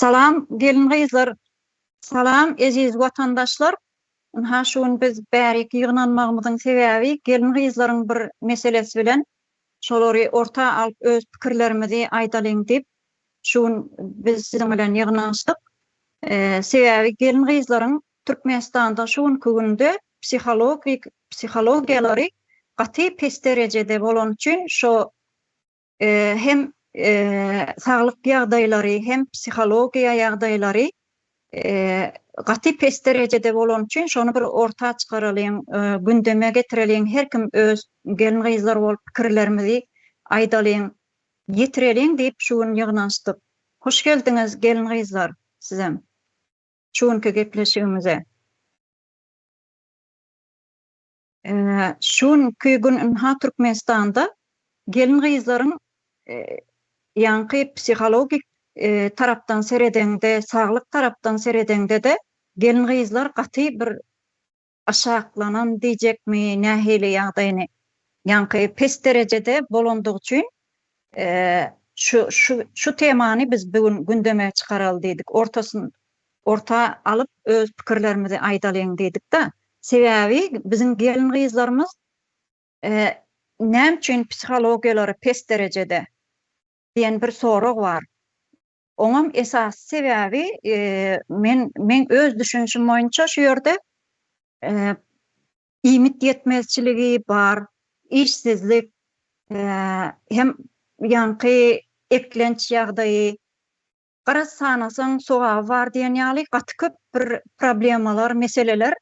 Salam gelin-gyzlar, salam eziz watandaşlar. Ynha şu gün biz bärik ýygnanmagymyzyň sebäbi gelin-gyzlaryň bir meselesi bilen şolary orta alyp öz pikirlerimizi aýdalyň diýip şu gün biz siziň bilen ýygnanyşdyk. Sebäbi gelin-gyzlaryň Türkmenistanda şu günki günde psihologik psihologiýalary gaty pes derejede bolany üçin şo hem saglyk ýagdaýlary hem psihologiýa ýagdaýlary gaty pes derejede bolany üçin şony bir orta çykaralyň, gündeme getireliň, her kim öz gelin-gyzlar bolup pikirlerimizi aýdalyň, ýetireliň diýip şu gün ýygnanyşdyk. Hoş geldiňiz gelin-gyzlar sizem şu günki gepleşigimize. Şu günki gün ynha Türkmenistanda gelin-gyzlaryň ýaňky psihologik tarapdan seredeňde, saglyk tarapdan seredeňde-de gelin-gyzlar gaty bir aşaklanan diýjekmi, nähili ýagdaýyny, ýaňky pes derejede bolandygy üçin şu şu şu temany biz bu gün gündeme çykaraly diýdik. Ortasyn orta alyp öz pikirlerimizi aýdalyň diýdik-de. Sebäbi biziň gelin-gyzlarymyz näme üçin psihologiýalary pes derejede diýen bir sorag bar. Oňam esasy sebäbi men meň öz düşünişim boýunça şu ýerde iýmit ýetmezçiligi bar, işsizlik hem ýaňky eklenç ýagdaýy Garaz sanasaň sogaby bar diýen ýaly gaty köp bir problemalar, meseleler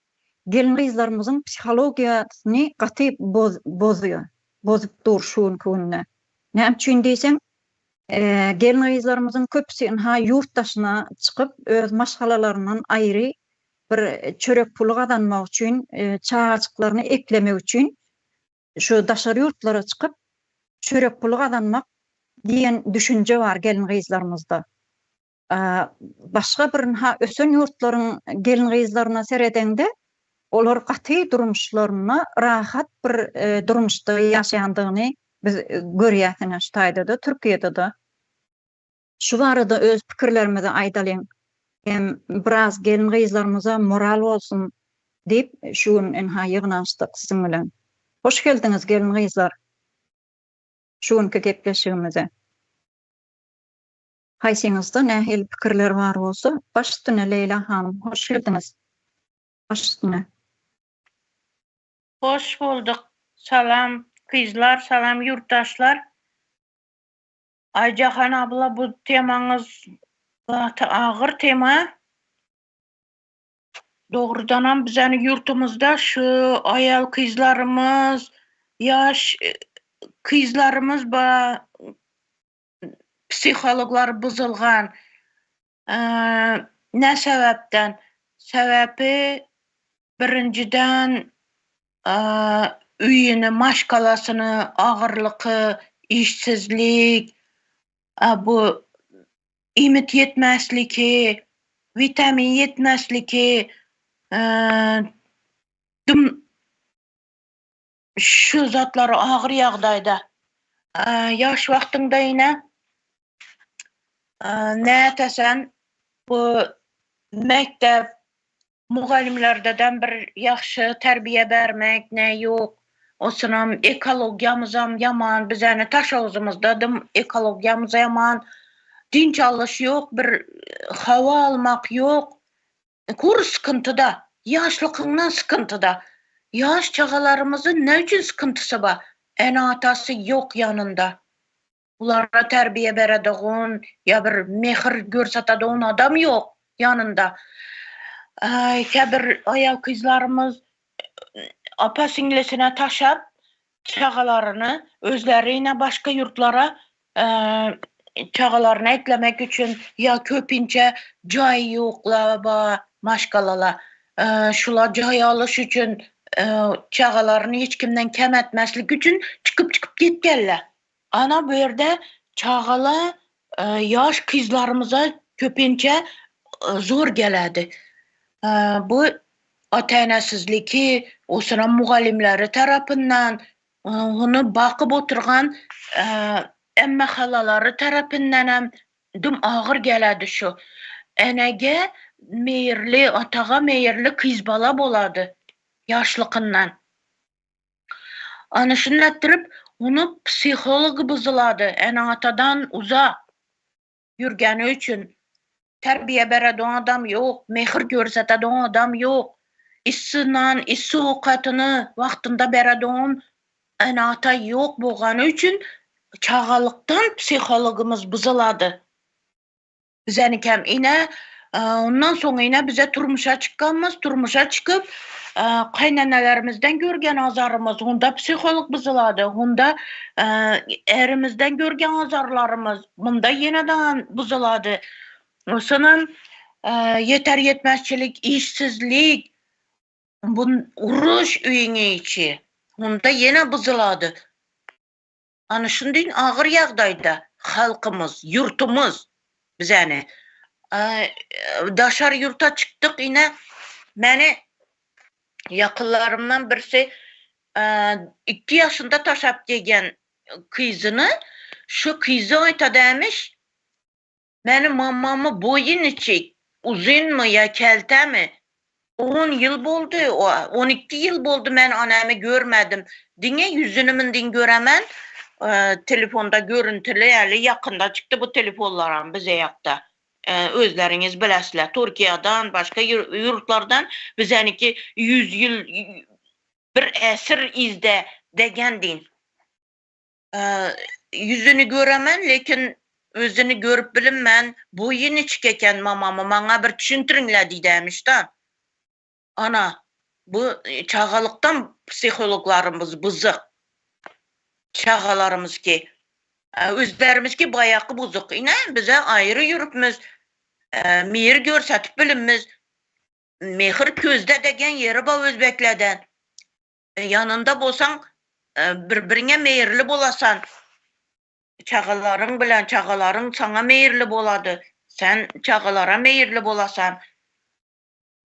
gelin-gyzlarymyzyň psihologiýasyny gaty bozýar, bozup dur şu günki günde. Näme üçin diýseň, gelin-gyzlarymyzyň köpüsi ynha ýurt daşyna çykyp, öz maşgalalaryndan aýry bir çörek puly gazanmak üçin, çagajyklaryny eklemek üçin şu daşary ýurtlara çykyp çörek puly gazanmak diýen düşünje bar gelin-gyzlarymyzda. Başga bir ynha ösen ýurtlaryň gelin-gyzlaryna seredeňde, olar gaty durmuşlarynda rahat bir durmuşda ýaşaýandygyny biz görýäs ine şu taýda-da, Türkiýede-de. Şu barada öz pikirlerimizi aýdalyň hem biraz gelin-gyzlarymyza moral bolsun diýip şu gün ynha ýygnanyşdyk siziň bilen. Hoş geldiňiz gelin-gyzlar şu günki gepleşigimize. Haýsyňyzda nähili pikirler bar bolsa baş üstüne Leýla hanym hoş geldiňiz. Baş üstüne. Hoş bulduk salam gyzlar salam ýurtdaşlar. Aýjahan abla bu temaňyz gaty agyr tema. Dogrudanam bizani ýurtumyzda şu aýal kyzlarymyz, ýaş kyzlarymyz ba psihologlary buzulgan. Ne sebäpden? Sebäpi birinjiden öýüni, maşgalasyny agyrlyky, işsizlik, bu iýmit ýetmezliki, witamin ýetmezliki, dym şu zatlar agyr ýagdaýda. Ýaş wagtyňda ine nätesen bu mekdep mugallymlardadam bir ýagşy terbiýe bermek ne ýok. Osunam ekologiýamyzam ýaman bizäni Taşoguzymyzda dym ekologiýamyz ýaman. Dynç alyş ýok bir hawa almak ýok. Kur sykyntyda, ýaşlykyňdan sykyntyda. Ýaş çagalarymyzyn ne üçin sykyntysy bar? Ene-atasy ýok ýanynda. Bulara terbiýe beredogun ýa bir mehir görsatadogun adam ýok ýanynda. Käbir aýal-gyzlarymyz apa-siňlisine taşap çagalaryny özleri ine başga ýurtlara çagalaryny eklemek üçin ýa köpinçe jaý ýokla ba maşgalala şula jaý alyş üçin çagalaryny hiç kimden kem etmeslik üçin çykyp çykyp gitgenler. Ana bu ýerde çagala ýaş kyzlarymyza köpinçe zor geledi. Bu ata-enesizliki, osuram mugallymlary tarapyndan, ony bakyp oturgan emme-halalary tarapyndanam düm agyr geledi şu. Enege meýirli, ataga meýirli kyz bala bolady ýaşlykyndan. Ana şuny etdirip, ony psihology buzulady, ene-atadan uzak ýürgeni üçin. Terbiýe beredon adam ýok, mähir görsetedon adam ýok. Yssy nan, yssy owkatyny wagtynda beredon ene-ata ýok bolgany üçin çagalykdan psihologymyz buzulady. Bizenikem ine, ondan soň ine bize turmuşa çykganmyz, turmuşa çykyp, kaýnenelerimizden görgen azarymyz, onda psiholog buzulady, onda ärimizden görgen azarlarymyz, munda ýene-de buzulady. Soňam ýeter-ýetmezçilik, işsizlik, bu uruş öýüň içi, onda ýene buzulady. Ana şundyň agyr ýagdaýda halkymyz, ýurtumyz bizäni daşary ýurta çykdyk ine meni ýakynlarymdan birisi ikki ýaşynda taşap gelgen kyzyny şu kyzy aýtadämiş Meni mamamy boýy niçik, uzynmy ýa keltemi? On ýyl boldy, 12 ýyl boldy men anamy görmedim. Diňe ýüzüni mundin göremen, telefonda görüntüli ýaly ýakynda çykdy bu telefonlaram bize ýakda. Özleriňiz bilesizler, Türkiýadan, başga ýurtlardan bizeniki ýüz ýyl, bir äsir yzda degendin. Ýüzüni göremen, lekin özüni görüp bilinmän, boýy niçik eken mamamy maňa bir düşündiriňle diýdämiş-da. Ana, bu çagalykdan psihologlarymyz buzyk. Çagalarymyzki, özlerimizki baýaky buzyk. Ine, bize aýry ýürüpmiz, mihir görsetip bilinmiz. Mehir közde degen ýeri bar özbeklerden. Ýanynda bolsaň bir-biriňe meýirli bolasan. Çagalaryň bilen çagalaryň saňa meýirli bolady. Sen çagalara meýirli bolasan.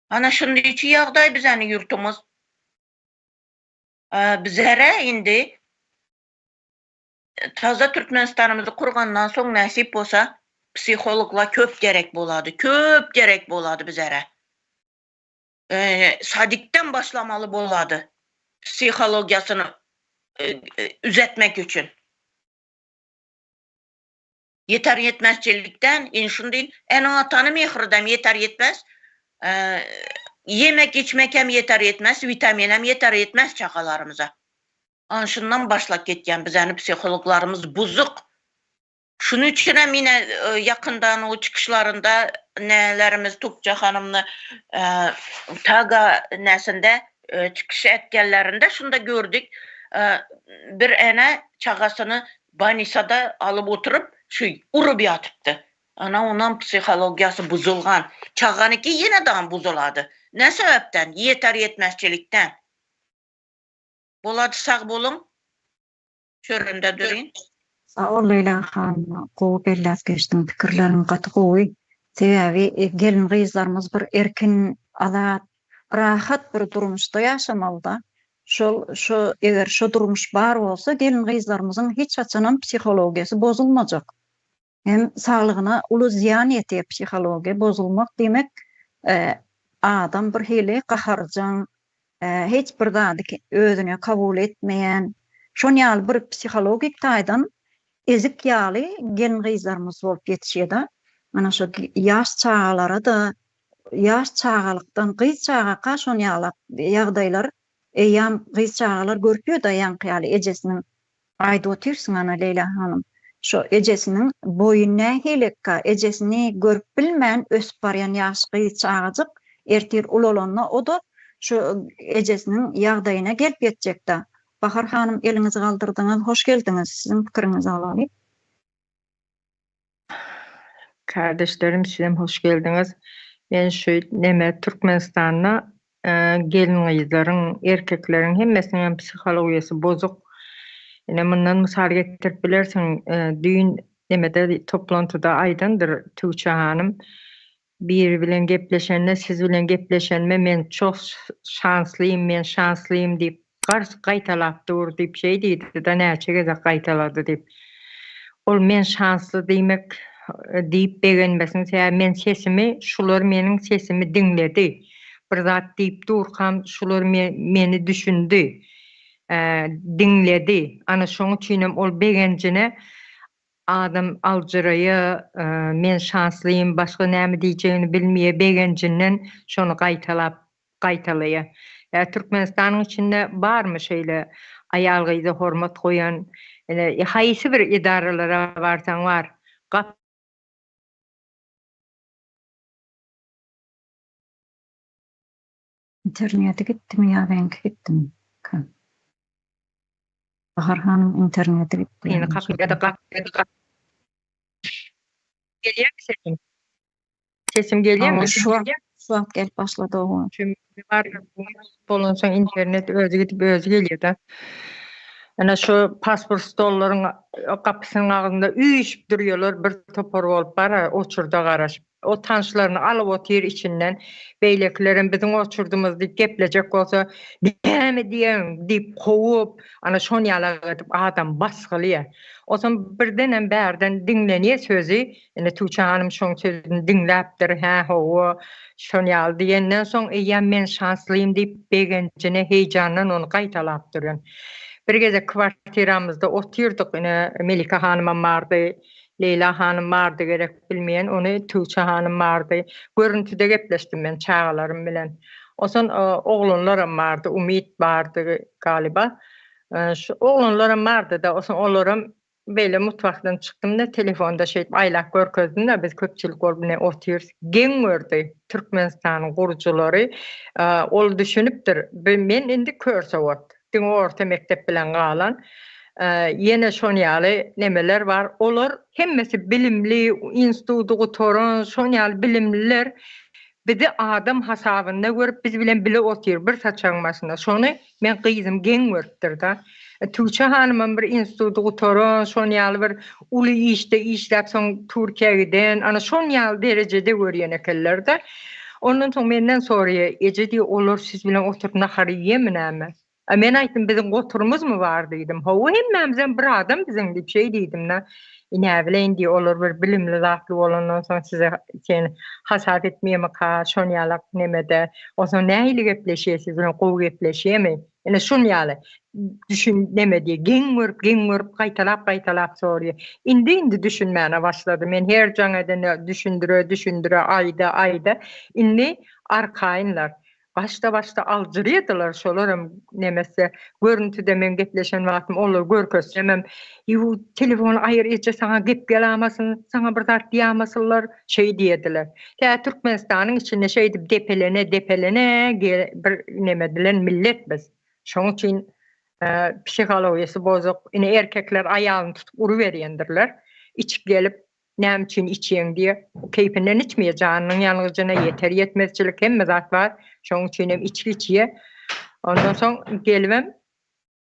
Ana şundyçy ýagdaý bizäni ýurtumyz. Bizere indi taza Türkmenistanymyzy kurgandan soň nesip bolsa psihologlar köp gerek bolady. Köp gerek bolady bizere. Sadikden başlamaly bolady psihologiýasyny üzetmek üçin. Ýeter ýetmezçilikden, indi şuny diýin, ene-atany mähridem ýeter ýetmez, ýemek içmek hem ýeter ýetmez, witamin hem ýeter ýetmez çagalarymyza. Ana şundan başlap gitýän bizäni psihologlarymyz buzuk. Şunuň üçinem ine ýakyndan o çykyşlarynda nälerimiz Tupja hanymny Taga näsinde çykyş etgenlerinde şunda gördük. Bir ene çagasyny banisada alyp oturyp şu urup ýatypdy. Ana onam psihologiýasy buzulgan. Çaganyky ýene dam buzulady. Ne sebäpden? Ýeter ýetmezçilikden. Bolady sag boluň. Çöründe duryn. Sag bol Leýla hanym gowy belläp geçdiň pikirleriň gaty gowy sebäbi gelin gyzlarymyz bir erkin azat rahat bir durmuşda ýaşamalyda şol şo eger şo durmuş bar bolsa gelin gyzlarymyzyň hiç haçanam psihologiýasy bozulmajak hem saglygyna uly zyýan ýetýär psihologiýa bozulmak diýmek adam bir hili gaharjaň hiç bir zady özüne kabul etmeýän şon ýaly bir psihologik taýdan ezik ýaly gelin-gyzlarymyz bolup ýetişýär-de. Mana şo ýaş çagalara-da ýaş çagalykdan gyz çagaka şon ýalak ýagdaýlar eýýäm gyz çagalar görüp ýör-de ýaňky ýaly ejesiniň Aýdyp otyrsyň ana Leýla hanym. Şo ejesiniň boýy nähilekka, ejesini görüp bilmän ösüp barýan ýaş gyz çagajyk ertir ulalanda o-da şu ejesiniň ýagdaýyna gelip ýetjekdä. Bahar hanym eliňizi galdyrdyňyz, hoş geldiňiz, siziň pikiriňizi alaly. Kardeşlerim sizem hoş geldiňiz. Men şu neme Türkmenistanda gelin-gyzlaryň, erkekleriň hemmesiniň hem psihologiýasy bozuk. Ine mundan mysal getirip bilersiň. Düýn nemede toplantyda aýdandyr Tüwçe hanym. Biri bilen gepleşende siz bilen gepleşenime men çok şanslym, men şanslym diýip gars gaýtalap dur diýip şeý diýdi-de näçe gezek gaýtalady diýip. Ol men şansly diýmek. diýip begenmesiniň sebäbi men sesimi şular meniň sesimi diňledi. Bir zat diýip durkam şular meni düşündi. Diňledi. Ana şoň üçinem ol begenjine adam aljyraýa men şanslym başga näme diýjegini bilmeýä begenjinden şony gaýtalap gaýtalaýa. Ýa Türkmenistanyň içinde barmy şeýle aýal gyza hormat goýan ine haýsy bir edaralara barsaň bar gap Interneti gitdimi ýa meňki gitdimi? Bahar hanym interneti gitdi. Ýene kapy ýa-da gap Gelýärmi sesim? Sesim gelýärmi? Şu wagt şu wagt gelip başlady owa. Çünki bar bolansoň internet özi gidip özi gelýär-de. Ene şu pasport stollaryň gapysynyň agzynda üýşüp durýarlar bir topar bolup bara oçurda garaşyp. O tanşlaryny alyp otyr içinden. Beýlekilerem biziň oçurdymyz diýip geplejek bolsa, näme diýeň diýip kowup, ana şon ýalak edip adam basgylaýar. Onsoň birdenem bärden diňlenýär sözi, Indi Tuwçe hanym şoň sözüni diňläpdir, hä, hawa, şon ýaly diýenden soň eýýäm men şanslym diýip begenjine, heýjandan ony gaýtalap duran. Bir gezek kwartiramyzda otyrdyk, ine Melike hanymam bardy, Leýla hanym bardy gerek bilmeýän, ony Tuwçe hanym bardy. Görüntüde gepleşdim men çagalarym bilen. Onsoň oglanlaram bardy, Umyt bardy galiba. Şu oglanlaram bardy-da, onsoň olaram Beýle mutfakdan çykdym-da, telefonda şeýdip aýlap görkezdim-de, biz köpçülik bolup ine otyrys. Geň gördi Türkmenistanyň gurujylary. Ol düşünipdir, men indi kör sowat, diňe orta mekdep bilen galan. Ýene şon ýaly nemeler bar. Olar hemmesi bilimli, instituty gutaran, şon ýaly bilimliler bizi adam hasabynda görüp, biz bilen bile otyr bir saçagyň başynda. Şony Meň gyzym geň görüpdir-de. Tuwçe hanymam bir instituty gutaran, şon ýaly bir uly işde işläp soň Türkiýä giden, ana şon ýaly derejede görýän ekenler-de. Ondan soň menden soraýar, Eje diýýär, olar siz bilen oturyp nahar iýemi näme? A men aýtdym, biziň goturymyzmy bar diýdim. Hawa, hemmämizem bir adam biziň diýip şeý diýdim-de. Näbileýin diýýär, olar bir bilimli zatly bolandan soň size sen hasap etmeýärmika, şon ýalak nemede. Onsoň nähili gepleşýär siz bilen gowy gepleşýärmi? Ine şun ýaly düşün neme diýýär, geň görüp, geň görüp gaýtalap gaýtalap sorýar. Indi indi düşünmäne başlady. Men her jaň edende düşündire düşündire aýda aýda indi arkaýynlar. Başda başda aljyrýadylar şolaram nemese görüntüde men gepleşen wagtym olar görkezsemem ýu telefony aýyr eje saňa gep gelamasyn saňa bir zat diýamasynlar şeý diýediler. Tä Türkmenistanyň içinde şeýdip depelene depelene bir neme dilen millet biz. Şoň üçin psihologiýasy bozuk ine erkekler aýalyny tutup uruberýendirler içip gelip Näme üçin içýäň diýýär. Keýpinden içmeýär, janynyň ýangyjyna ýeter ýetmezçilik hemme zat bar. Şonuň üçin hem içgi içýär. Ondan soň gelibem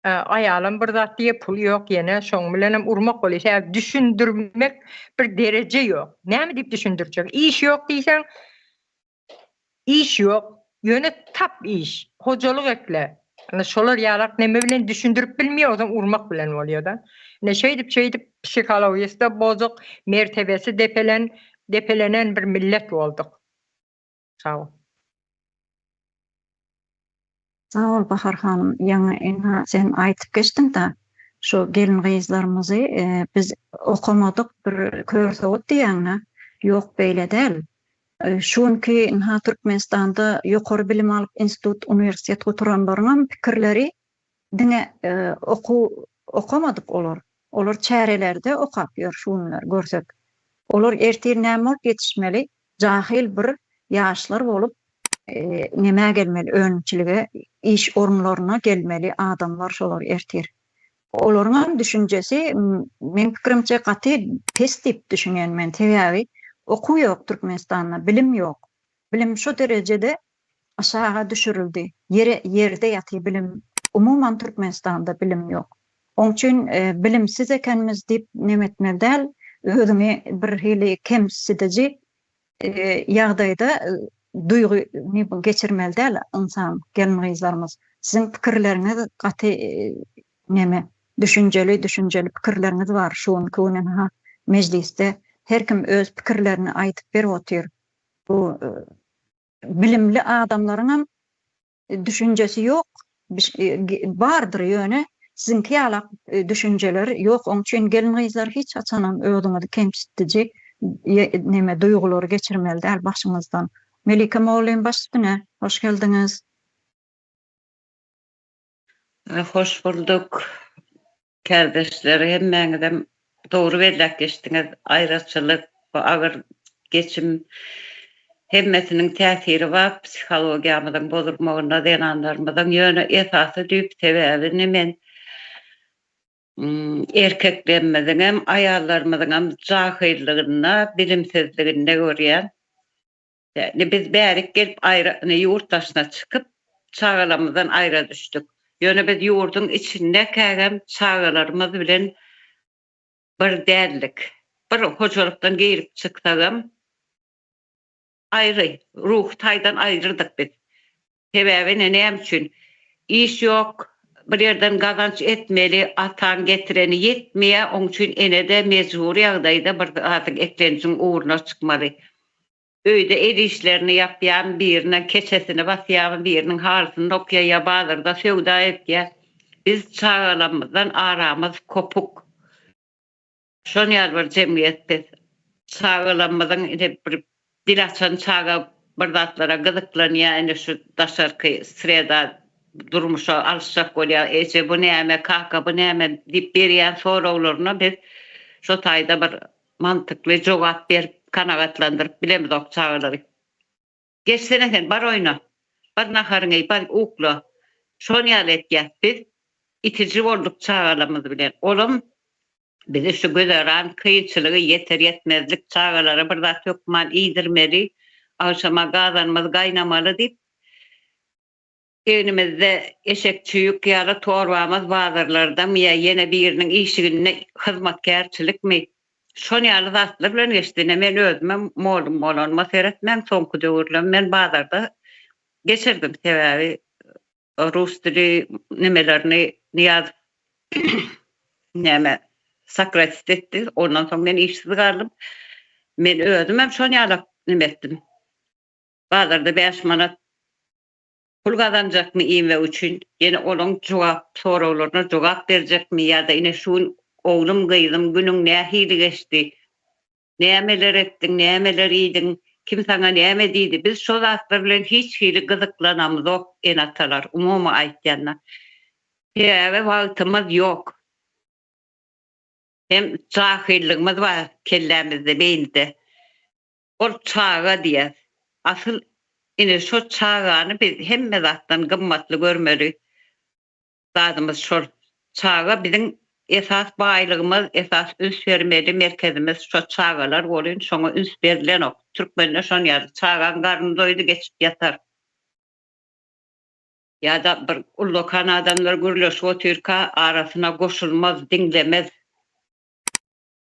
aýalam bir zat diýýär, pul ýok ýene şoň bilenem urmak bolýar. Sebäbi düşündirmek bir dereje ýok. Näme diýip düşündirjek? Iş ýok diýseň, Iş ýok, ýöne tap iş, hojalyk ekle. Ine şolar ýalak neme bilen düşündirip bilmeýär, ozam urmak bilen bolýar-da. Ine şeýdip-şeýdip psihologiýasy-da bozuk, mertebesi depelen, depelenen bir millet bolduk. Sag bol. Sag bol Bahar hanym, ýaňy ynha sen aýtyp geçdiň-dä, şu gelin-gyzlarymyzy biz okamadyk bir körsowat diýýäň-dä. Ýok beýle däl. Şu günki ynha Türkmenistanda ýokary bilim alyp institut, uniwersitet gutaranlaryňam pikirleri diňe okuw okamadyk olar. Olar çärelerde okap ýör şu günler görsek. Olar ertir näme bolup ýetişmeli? Jahyl bir ýaşlar bolup nämä gelmeli önümçilige iş orunlaryna gelmeli adamlar şolar ertir. Olaryňam düşünjesi meň pikirimçe gaty pes diýip düşünýän men. Sebäbi okuw ýok Türkmenistanda, bilim ýok. Bilim şo derejede aşaga düşürildi. Ýere ýerde ýatyr bilim. Umuman Türkmenistanda bilim ýok. Oň üçin bilimsiz ekenimiz diýip neme etmeli däl, özüňi birhili kemsidiji ýagdaýda duýgy geçirmeli däl ynsan gelin-gyzlarymyz. Siziň pikirleriňiz gaty neme düşünjeli düşünjeli pikirleriňiz bar şu günki gün ynha mejlisde. Her kim öz pikirlerini aýdyp berip otyr. Bu bilimli adamlaryňam düşünjesi ýok. Bardyr ýöne siziňki ýalak düşünjeler ýok. Oň üçin gelin-gyzlar hiç haçanam özüňizi kemsitdiji neme duýgulary geçirmeli däl başyňyzdan. Melike mugallym baş üstüne. Hoş geldiňiz. Hoş bulduk kärdeşler hemmäňizem dogry belläp geçdiňiz aýraçylyk bu agyr geçim hemmesiniň täsiri bar psihologiýamyzyň bozulmagynda zenanlarymyzyň ýöne esasy düýp sebäbini men erkeklerimiziňem aýallarymyzyňam jahyllygynda bilimsizliginde görýän. Indi biz bärik gelip aýra ine ýurt daşyna çykyp çagalarymyzdan aýra düşdük. Ýöne biz ýurduň içindekägem çagalarymyz bilen bir däldik. Bir hojalykdan girip çyksagam aýry, ruhy taýdan aýrydyk biz. Sebäbi ine näme üçin? Iş ýok, bir ýerden gazanç etmeli, ataň getireni ýetmeýär, oň üçin ene-de mejbury ýagdaýda bir zadyň eklenjiň ugruna çykmaly. Öýde el işlerini ýapýan, birine keçesini basýan, biriniň halysyny dokýar ýa bazarda söwda edýär. Biz çagalarymyzdan aramyz kopuk. Şon ýaly bir jemgyýet biz. Çagalarymyzyň ine bir dil açan çaga bir zatlara gyzyklanýar, ine şu daşarky sreda durmuşa alyşjak bolýar, eje bu näme, kaka bu näme diýip berýän soraglaryna biz şo taýda bir mantykly jogap berip kanagatlandyryp bilemizok çagalary. Geçsene sen, bar oýna. Bar naharyňy iý, bar ukla. Şon ýaly etýäs biz. Itiji bolduk çagalarymyz bilen. Olam bizi şu güzeran kynçylygy ýeter-ýetmezlik çagalara bir zat hökman iýdirmeli, agşama gazanymyz gaýnamaly diýip, Egnimizde eşek çüýük ýaly torbamyz bazarlardamy ýa ýene biriniň işiginde hyzmatkärçilikmi, şon ýaly zatlar bilen geçdi. Ine, men özümem mollum bolanyma seretmän, soňky döwürlem men bazarda geçirdim. Sebäbi rus dili nemelerini Nyýazow näme sokratit etdi. Ondan soň men işsiz galdym. Men özümem şon ýalak neme etdim. Bazarda bäş manat Pul gazanjakmy iýmek üçin, ýene olaň jogap soraglaryna jogap berjekmi ýa-da ine şu gün oglum gyzym günüň nähili geçdi, nämeler etdiň, nämeler iýdiň, kim saňa näme diýdi, biz şo zatlar bilen hiç hili gyzyklanamzok ene-atalar umumy aýtýanda. Sebäbi wagtymyz ýok. Hem jahylygymyz bar kellämizde, beýnide. Ol çaga diýýäs. Asyl ine şo çagany biz hemme zatdan gymmatly görmeli zadymyz şol. Çaga biziň esas baýlygymyz, esas üns bermeli merkezimiz şo çagalar bolyn şoňa üns berilenok. Türkmende şon ýaly çagaň garny doýdy geçip ýatar. Ýa-da bir ullakan adamlar gürleşip otyrka arasyna goşulmaz, diňlemez.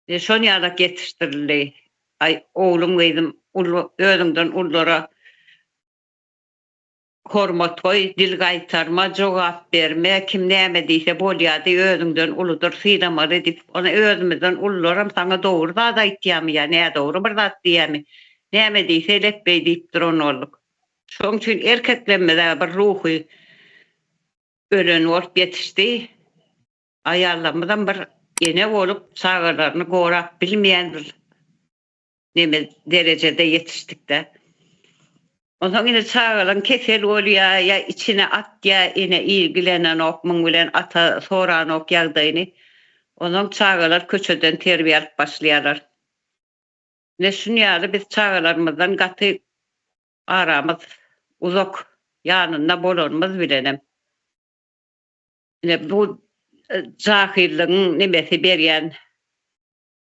Ine şon ýalak ýetişdirildi. Aý, oglum, gyzym, uly, özüňden ululara hormat goý, dil gaýtarma, jogap berme, kim näme diýse bolýa diý, özüňden uludyr, sylamaly diýip, ony özümizden ulularam saňa dogry zat aýtýamy ýa nädogry bir zat diýýämi, näme diýse lepbeý diýip duran bolduk. Şoň üçin erkeklerimiz-ä bir ruhy ölen bolup ýetişdi. Aýallarymyzam bir ene bolup çagalaryny gorap bilmeýän bir neme derejede ýetişdikdä. Onsoň ine çagalaň kesel bolýa ýa içine atýa ene ilgilenenok muň bilen ata soranok ýagdaýyny. Onsoň çagalar köçeden terbiýe alyp başlaýarlar. Ine şun ýaly biz çagalarymyzdan gaty aramyz uzak ýanynda bolanymyz bilenem. Ine bu jahyllygyň nemesi berýän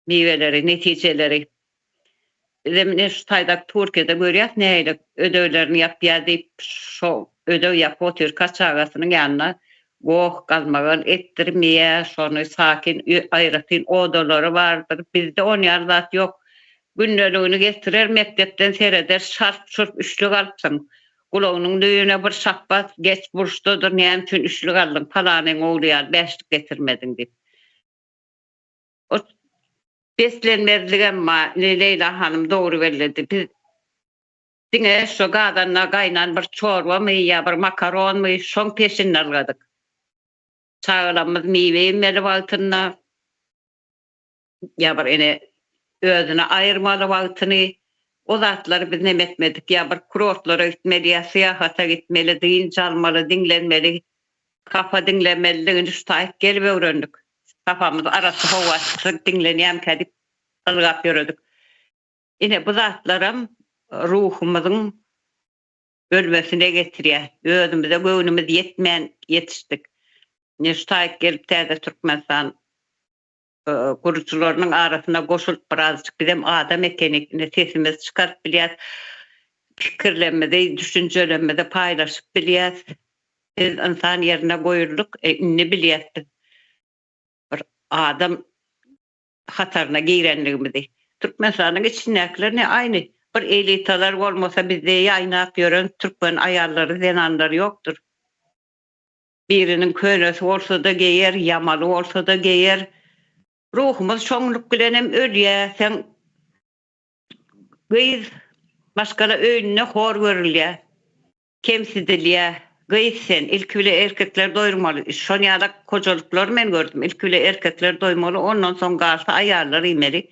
miweleri, netijeleri. Bizem ine şu taýda Türkiýede görýäs nähili ödewlerini ýapýar diýip şo ödew ýapyp otyrka çagasynyň ýanyna goh galmagal etdirmeýär, şony sakin aýratyn odalary bardyr. Bizde on ýaly zat ýok. Gündeligini getirer mekdepden sereder şarp-şurp üçlük alypsyň. Gulagynyň düýbüne bir şapbat, geç burçda dur, näme üçin üçlük aldyň, palanyň ogly ýaly bäşlik getirmediň diýip. O. Beslenmezligem bar, Leýla hanym dogry belledi. Biz diňe şo gazanda gaýnan bir çorbamy ýa bir makaronmy şoň peşinde ylgadyk. Çagalarymyz miwe iýmeli wagtynda ýa bir ene özüne aýyrmaly wagtyny o zatlary biz neme etmedik. Ýa bir kurortlara gitmeli ýa syýahata gitmeli, dynç almaly, diňlenmeli, kafa diňlemelidigini şu taýyk gelip öwrendik. Kafamyz arassa howa çyksa diňlenýämkä diýip ylgap ýöredik. Ine bu zatlaram ruhumyzyň ölmesine getirýär. Özümize göwnümiz ýetmän ýetişdik. Ine şu taýyk gelip täze Türkmenistan gurujylarynyň arasyna goşulyp birazjyk bizem adam ekenik, ine sesimizi çykaryp bilýäs, pikirlerimizi, düşünjelerimizi paýlaşyp bilýäs. Biz ynsan ýerine goýuldyk, e, indi bilýäs biz bir adam hataryna girenligimizi. Türkmenistanyň içindäkiler ne aýny bir elitalar bolmasa bizde ýaýnap ýören türkmen aýallary, zenanlary ýokdur. Biriniň könesi bolsa-da geýer, ýamaly bolsa-da geýer. Ruhumyz şoňluk bilenem ölýär. Seň gyz maşgala öýünde hor görülýär. Kemsidilýär. Gyz sen, ilki bile erkekler doýurmaly. Şon ýalak hojalyklary men gördüm. Ilki bile erkekler doýmaly, ondan soň galsa aýallar iýmeli.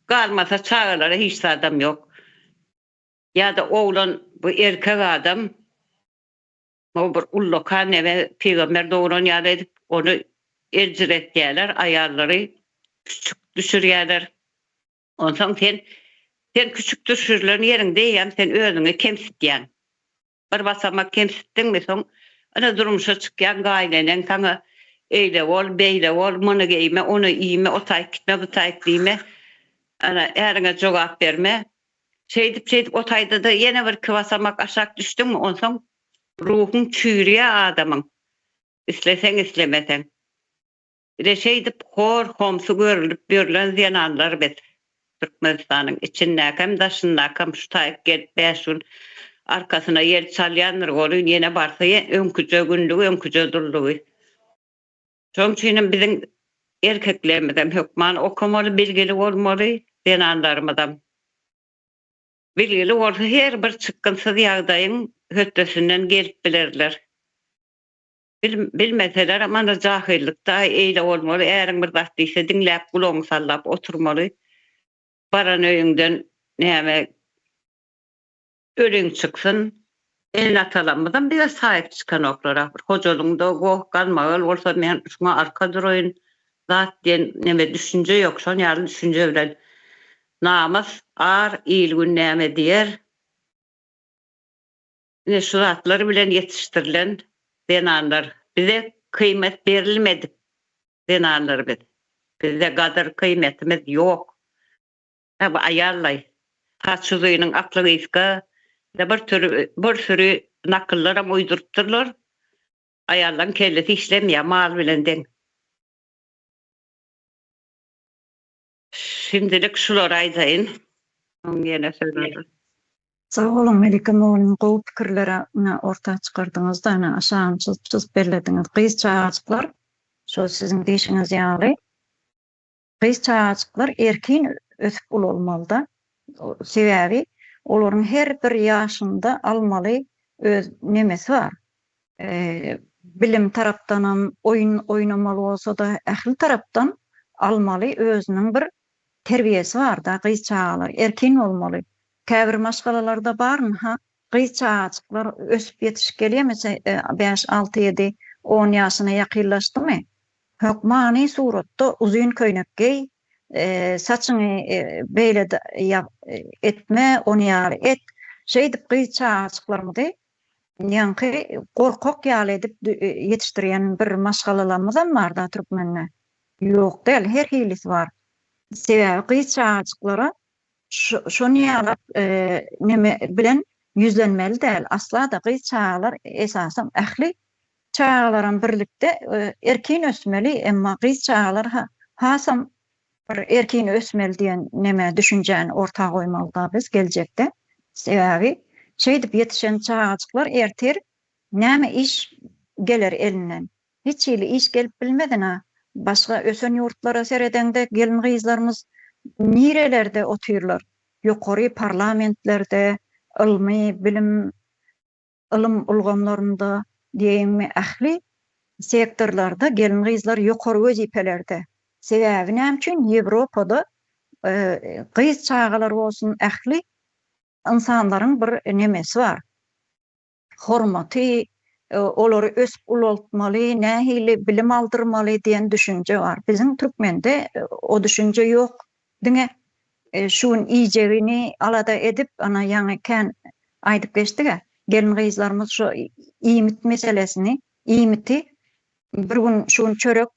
Galmasa çagalara hiç zadam ýok. Ýa-da oglan bu erkek adam o bir ullakan neme pygamber dogran ýaly edip ony eljiretýärler, aýallary küçük düşürýärler. Onsoň sen sen küçük düşürilen ýeriňde eýýäm sen özüňi kemsitýäň. Bir basamak kemsitdiňmi soň ine durmuşa çykýaň gaýyneneň saňa eýle bol, beýle bol, muny geýme, ony iýme, o taýyk gitme, bu taýyk diýme. Ana äriňe jogap berme. Şeýdip şeýdip o taýda-da ýene bir iki basamak aşak düşdüňmi onsoň ruhuň çüýrýär adamyň. Isleseň islemeseň. Ine şeýdip hor homsy görülip ýörlen zenanlar biz. Türkmenistanyň içindäkem daşyndakam şu taýyk gelip 5 gün arkasyna ýel çalýandyr golyn ýene barsa öňküje günlügi öňküje dullugy. Şoň üçinem biziň erkeklerimizem hökman okamaly bilgili bolmaly zenanlarymyzam. Bilgili bolsa her bir çykgynsyz ýagdaýyň hötdesinden gelip bilerler. Bilmeselerem ana jahyllyk-da eýle bolmaly, äriň bir zat diýse diňläp gulagyňy sallap oturmaly. Baran öýüňden näme öliň çyksyn. Ene-atalarymyzam bize saýyp çykanoklar-a. Bir hojalygyňda goh-galmagal bolsa men şuňa arka duraýyn zat diýen neme düşünje ýok. Şon ýaly düşünje bilen namys, ar, il-gün näme diýer. Ine şu zatlar bilen ýetişdirilen zenanlar. Bize kyýmet berilmedik zenanlar biz. Bizde gadyr kyýmetimiz ýok. Hä bu aýallaý. Saç uzynyň akly gysga. Bir türi bir süri nakyllaram uýdurypdyrlar. Aýallaň kellesi işlemeýär mal bilen deň. Şimdilik şulary aýdaýyn. Soň ýene söz alyn. Sag boluň Melike mugallym gowy pikirleri ine orta çykardyňyzda ine aşagyny çyzyp çyzyp bellediňiz. Gyz çagajyklar şol siziň diýşiňiz ýaly gyz çagajyklar erkin ösüp ulalmalyda. Sebäbi olaryň her bir ýaşynda almaly öz nemesi bar. Bilim tarapdanam, oýun oýnamaly bolsa-da, ähli tarapdan almaly özüniň bir terbiýesi bar-da, gyz çagalar erkin bolmaly. Käbir maşgalalarda bar, ynha, gyz çagajyklar ösüp ýetişip gelýär, meselem, bäş, alty, ýedi, on ýaşyna ýakynlaşdymy, hökmany suratda uzyn köýnek geý, saçyňy beýle etme, ony ýaly et. Şeýdip gyz çagajyklarymyzy Ýaňky gorkak ýaly edip ýetişdirýän bir maşgalalarymyzam bar-da türkmende. Ýok däl, her hilisi bar. Sebäbi gyz çagajyklara şony ýalak neme bilen ýüzlenmeli däl. Asla-da gyz çagalar esasan ähli çagalaram birlikde erkin ösmeli, emma gyz çagalar hasam bir erkin ösmeli diýen neme düşünjäni orta goýmalyda biz geljekde. Sebäbi şeýdip ýetişen çagajyklar ertir näme iş geler elinden. Hiç hili iş gelip bilmez ina. Başga ösen ýurtlara seredeňde gelin gyzlarymyz Nirelerde otyrlar? Ýokary parlamentlerde, ylmy, bilim, ylym ulgamlarynda diýeýinmi, ähli sektorlarda gelin-gyzlar ýokary wezipelerde. Sebäbi näme üçin? Ýewropada gyz çagalar bolsun ähli ynsanlaryň bir nemesi bar. Hormaty, olary ösüp ulaltmaly, nähili bilim aldyrmaly diýen düşünje bar. Biziň türkmende o düşünje ýok. Diňe şu gün iýjegini alada edip, ana ýaňy kän aýdyp geçdik-ä, gelin-gyzlarymyz şu iýmit meselesini, iýmiti bir gün şu gün çörek,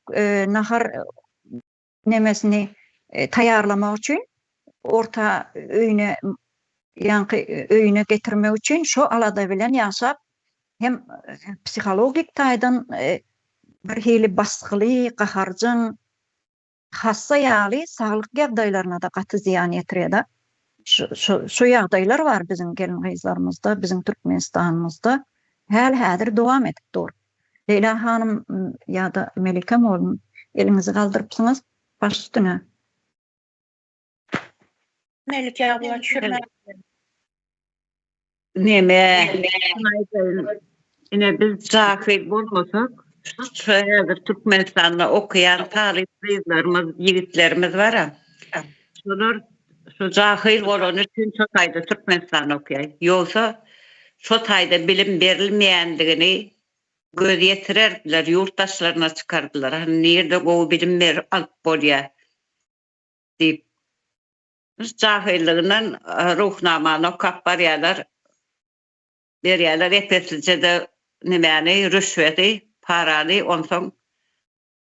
nahar nemesini taýýarlamak üçin orta öýüne ýaňky öýüne getirmek üçin şo alada bilen ýaşap hem psihologik taýdan bir hili basgyly, gaharjaň, hassa ýaly saglyk ýagdaýlaryna-da gaty zyýan ýetirýär-de. Şu şu ýagdaýlar bar biziň gelin-gyzlarymyzda, biziň Türkmenistanymyzda häli-häzir dowam edip dur. Leýla hanym ýa-da Melike mollum eliňizi galdyrypsyňyz, baş üstüne. Melike abla düşürmä. Neme, ine biz jahyl bolmasak, şu häzir Türkmenistanda okaýan talyp gyzlarymyz, ýigitlerimiz bar-a. Şolar şu jahyl bolany üçin şo taýda Türkmenistanda okaýar. Ýogsa şo taýda bilim berilmeýändigini göz ýetirerdiler, ýurt daşlaryna çykardylar. Hany nirde gowy bilim berip alyp bolýar diýip. Jahyllygyndan Ruhnamany okap barýarlar. Berýärler ep-eslije-de nemäni, rüşweti, parany, onsoň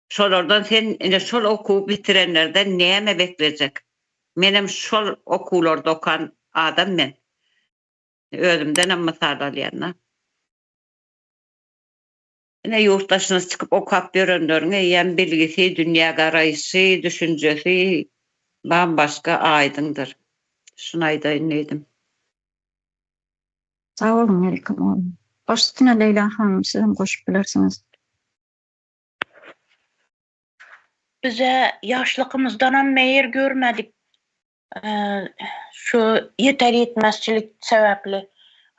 şolardan sen ine şol okuwy bitirenlerden näme beklejek? Menem şol okuwlarda okan adam men. Özümdenem mysal alýan-da. Ine ýurt daşyna çykyp okap ýörenleriň eýýäm bilgisi, dünýägaraýşy, düşünjesi bambaşga aýdyňdyr. Şuny aýdaýyn diýdim. Sag boluň Melike mugallym. Baş üstüne Leýla hanym sizem goşup bilersiňiz. Bize ýaşlykymyzdanam meýir görmedik. Şu ýeter-ýetmezçilik sebäpli.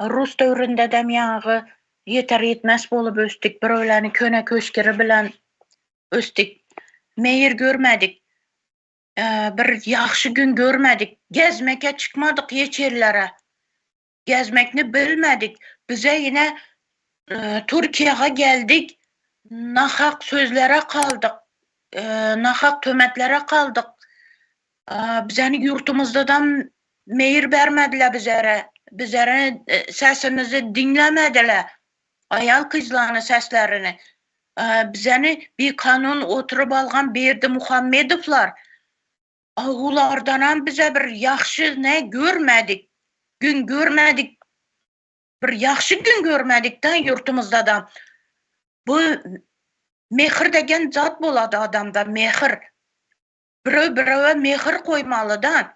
Rus döwründedem ýaňy ýeter-ýetmez bolup ösdük. Bir öýläni köne köşkiri bilen ösdük. Meýir görmedik. Bir ýagşy gün görmedik. Gezmeke çykmadyk hiç ýerlere. Gezmekni bilmedik. Bize ýene Türkiýäge geldik. Nahak sözlere kaldyk. Nahak tömetlere kaldyk. Bizeni ýurtumyzdadam meýir bermediler bizere. Bizere sesimizi diňlemediler. Aýal gyzlany seslerini. Bizeni bikanun oturyp algan Berdimuhamedowlar. Olardanam bize bir ýagşy ne görmedik, gün görmedik. Bir ýagşy gün görmedik-dä ýurtumyzdada. Bu mähir degen zat bolady adamda, mähir. Birew birewe mähir goýmaly-da.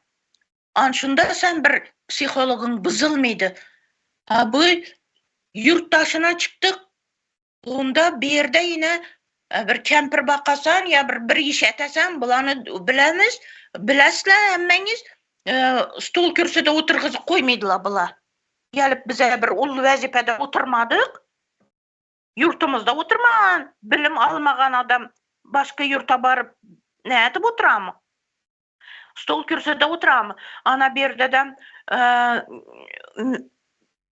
An şunda sen bir psihologyň byzylmydy. A bu ýurt daşyna çykdyk, Onda bu ýerde ýene bir kempir bakasan ýa bir bir iş etesen bulany bilemiz, bilesizler hemmeňiz stol kürsüde oturgyzyp goýmaýdylar bular. Gelip bize bir uly wezipede oturmadyk. Ýurtumyzda oturmagan, bilim almagan adam başga ýurta baryp nädip oturamy? Stol kürsüde oturamy? Ana berdedem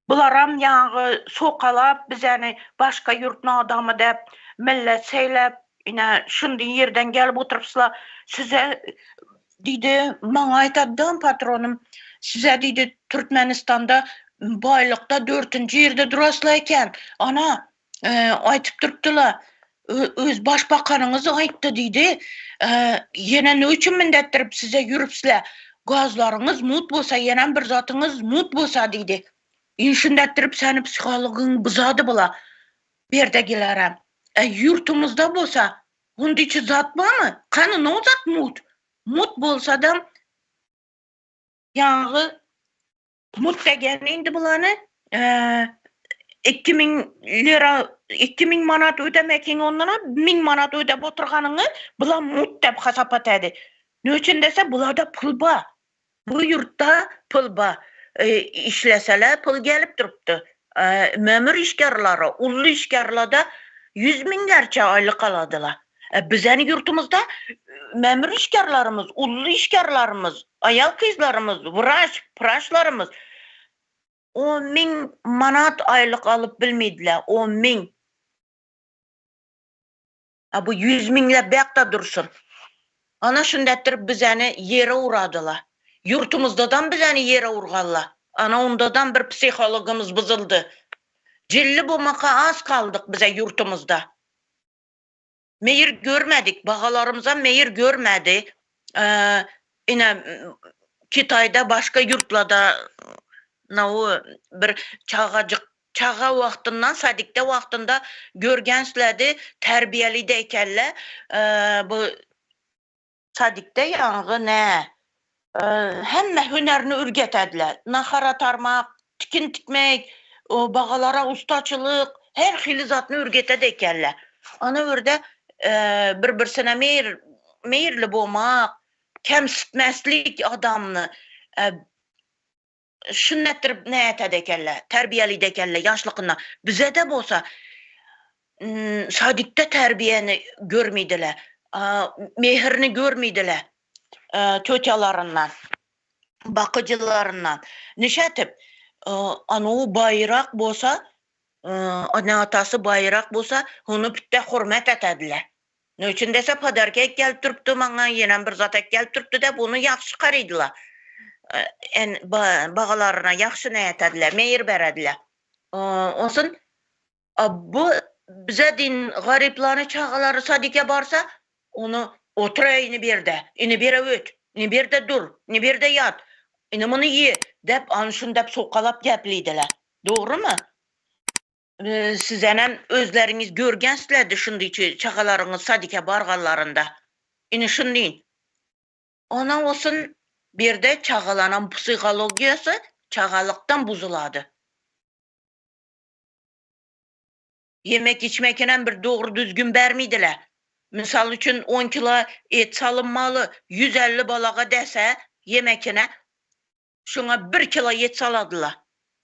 bularam ýaňy sokalap bizäni başga ýurtny adamy däp millet seýläp ine şundy ýerden gelip oturypsyla size diýdi maňa aýtadam patronym size diýdi Türkmenistanda baýlykda dörtünji ýerde durasla eken ana aýtyp durupdylar. Öz başbakanyňyz aýtdy diýdi. Ýene ne üçin mündetdirip size ýürüpsizler? Gazlaryňyz mut bolsa, ýenem bir zatyňyz mut bolsa diýdi. Indi şündetdirip seni psihologyň buzady bula. Berdegilerem. E ýurtumyzda bolsa, hundiçi zat barmy? Kany no zat mut? Mut bolsadam ýagy Mut degeni indi bulany 2000 lira 2000 manat ödemekiň ondan 1000 manat ödep oturganyňy bular mut dep hasap etedi. Ne üçin dese bularda pul bar. Bu ýurtda pul bar. Işleseler pul gelip durupdy. Memur işgärlere, uly işgärlerde ýüz müňlerçe aýlyk aladylar. Bizeni ýurtumyzda memur işgärlerimiz, uly işgärlerimiz, aýal-gyzlarymyz, wraç, praçlarymyz 10 000 manat aýlyk alyp bilmeýdiler, 10 000. A bu ýüz müňlep bäkde dursun. Ana şundetdirip bizeni ýere uradylar. Ýurtumyzdadam bizeni ýere urganlar. Ana ondadam bir psihologymyz buzuldy. Jilli bolmaka az kaldyk bize ýurtumyzda. Meýir görmedik, bagalarymyzam meýir görmedi. Ine Kitaýda başga ýurtlarda nawy bir çagajyk çaga wagtyndan sadikde wagtynda görgänsledi terbiýeli-de ekenle bu sadikde ýaňgy nä hemme hünerini ürgetediler. Nahar atarmak, tikin tikmek, bagalara ustaçylyk, her hili zatny ürgetedi ekenler. Ana örde bir-birsine meýir meýirli bolmak, kemsitmezlik adamny şunnetdirip ne etedi ekenler, terbiýelidi ekenler ýaşlykynda. Bize-de bolsa sadikde terbiýeni görmeydiler, mehirini görmeydiler tötýalaryndan, bakyjylaryndan. Nişetip, anu baýrak bolsa, ene-atasy baýrak bolsa, ony pitde hurmet etediler. Ne üçin dese podarka gelip durupdy maňa, ýenem bir zat gelip durupdy dep, ony ýagşy garydylar. En bagalaryna ýagşy ne etediler, meýir berediler. Onsun bu bize din garyplany çagalary sadike barsa, ony otur ini berde, ini bere öt, ini berde dur, ini berde ýat, ini muny ýe dep, any şun dep sokalap gepleydiler. Dogrymy? Sizenem özleriňiz görgensizlerdi şundy çagalaryňyz sadike barganlarynda. Ini şundy. Ona olsun berde çagalaryň psihologiýasy çagalykdan buzulady. Yemek içmekinem bir dogry düzgün bermeydiler. Misal üçin 10 kilo et salınmaly 150 balaga dese yemekine şuna 1 kilo et saladylar.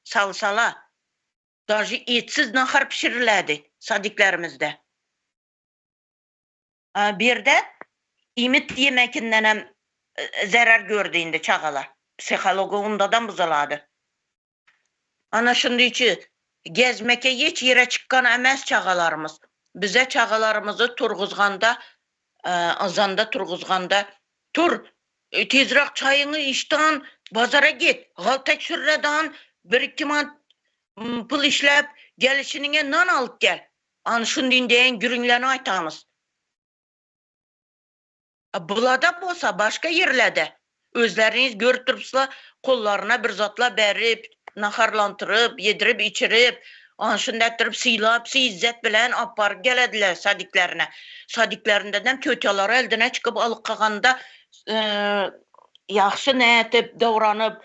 Salsala. Daži etsiz nahar pişiriledi sadiklerimizde. Bir de imit yemekinden hem zarar gördü indi çagalar. Psihologi ondadan buzulady. Ana şundyçy gezmeke hiç ýere çykgan emes çagalarymyz. Bize çagalarymyzy turguzganda, azanda turguzganda tur tezräk çaýyňy içdan bazara git, galtak sürredan 1-2 manat pul işläp gelişiniňe nan alyp gel. Ana şundyn diýen gürüňlerini aýtamyz. Bulada bolsa başga ýerlerde özleriňiz görüp durupsyzlar, kollaryna bir zatlar berip, naharlantyryp, ýedirip, içirip, ana şundetdirip sylap, izzet bilen alyp baryp gelediler sadiklerine. Sadiklerinden tötýalary eldine çykyp alyp kaganda ýagşy nätip dawranyp,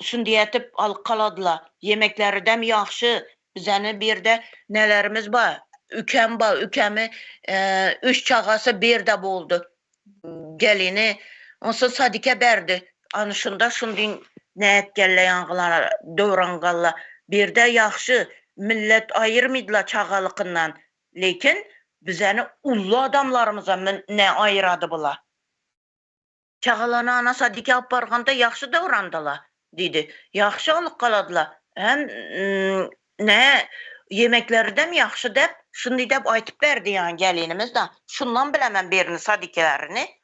şundy etip alyp kaladylar. Ýemekleri dem ýagşy. Bizeni bir ýerde nelerimiz bar. Ükem bar, ükemi üç çagasy bir ýerde boldy. Gelini onsa sadike berdi. Ana şunda şundyn näet gelle ýaňgylara döwran galla. Bir ýerde ýagşy millet aýyrmydylar çagalykyndan. Lekin bizeni ully adamlarymyza ne aýyrady bular. Çagalany ana sadike alyp barganda ýagşy döwrandylar diýdi. Ýagşy alyp galadylar. Hem ne ýemekleri ýagşy dep, şundy dep aýtyp berdi ýa gelinimiz da. Şundan bilemem birini sadikelerini.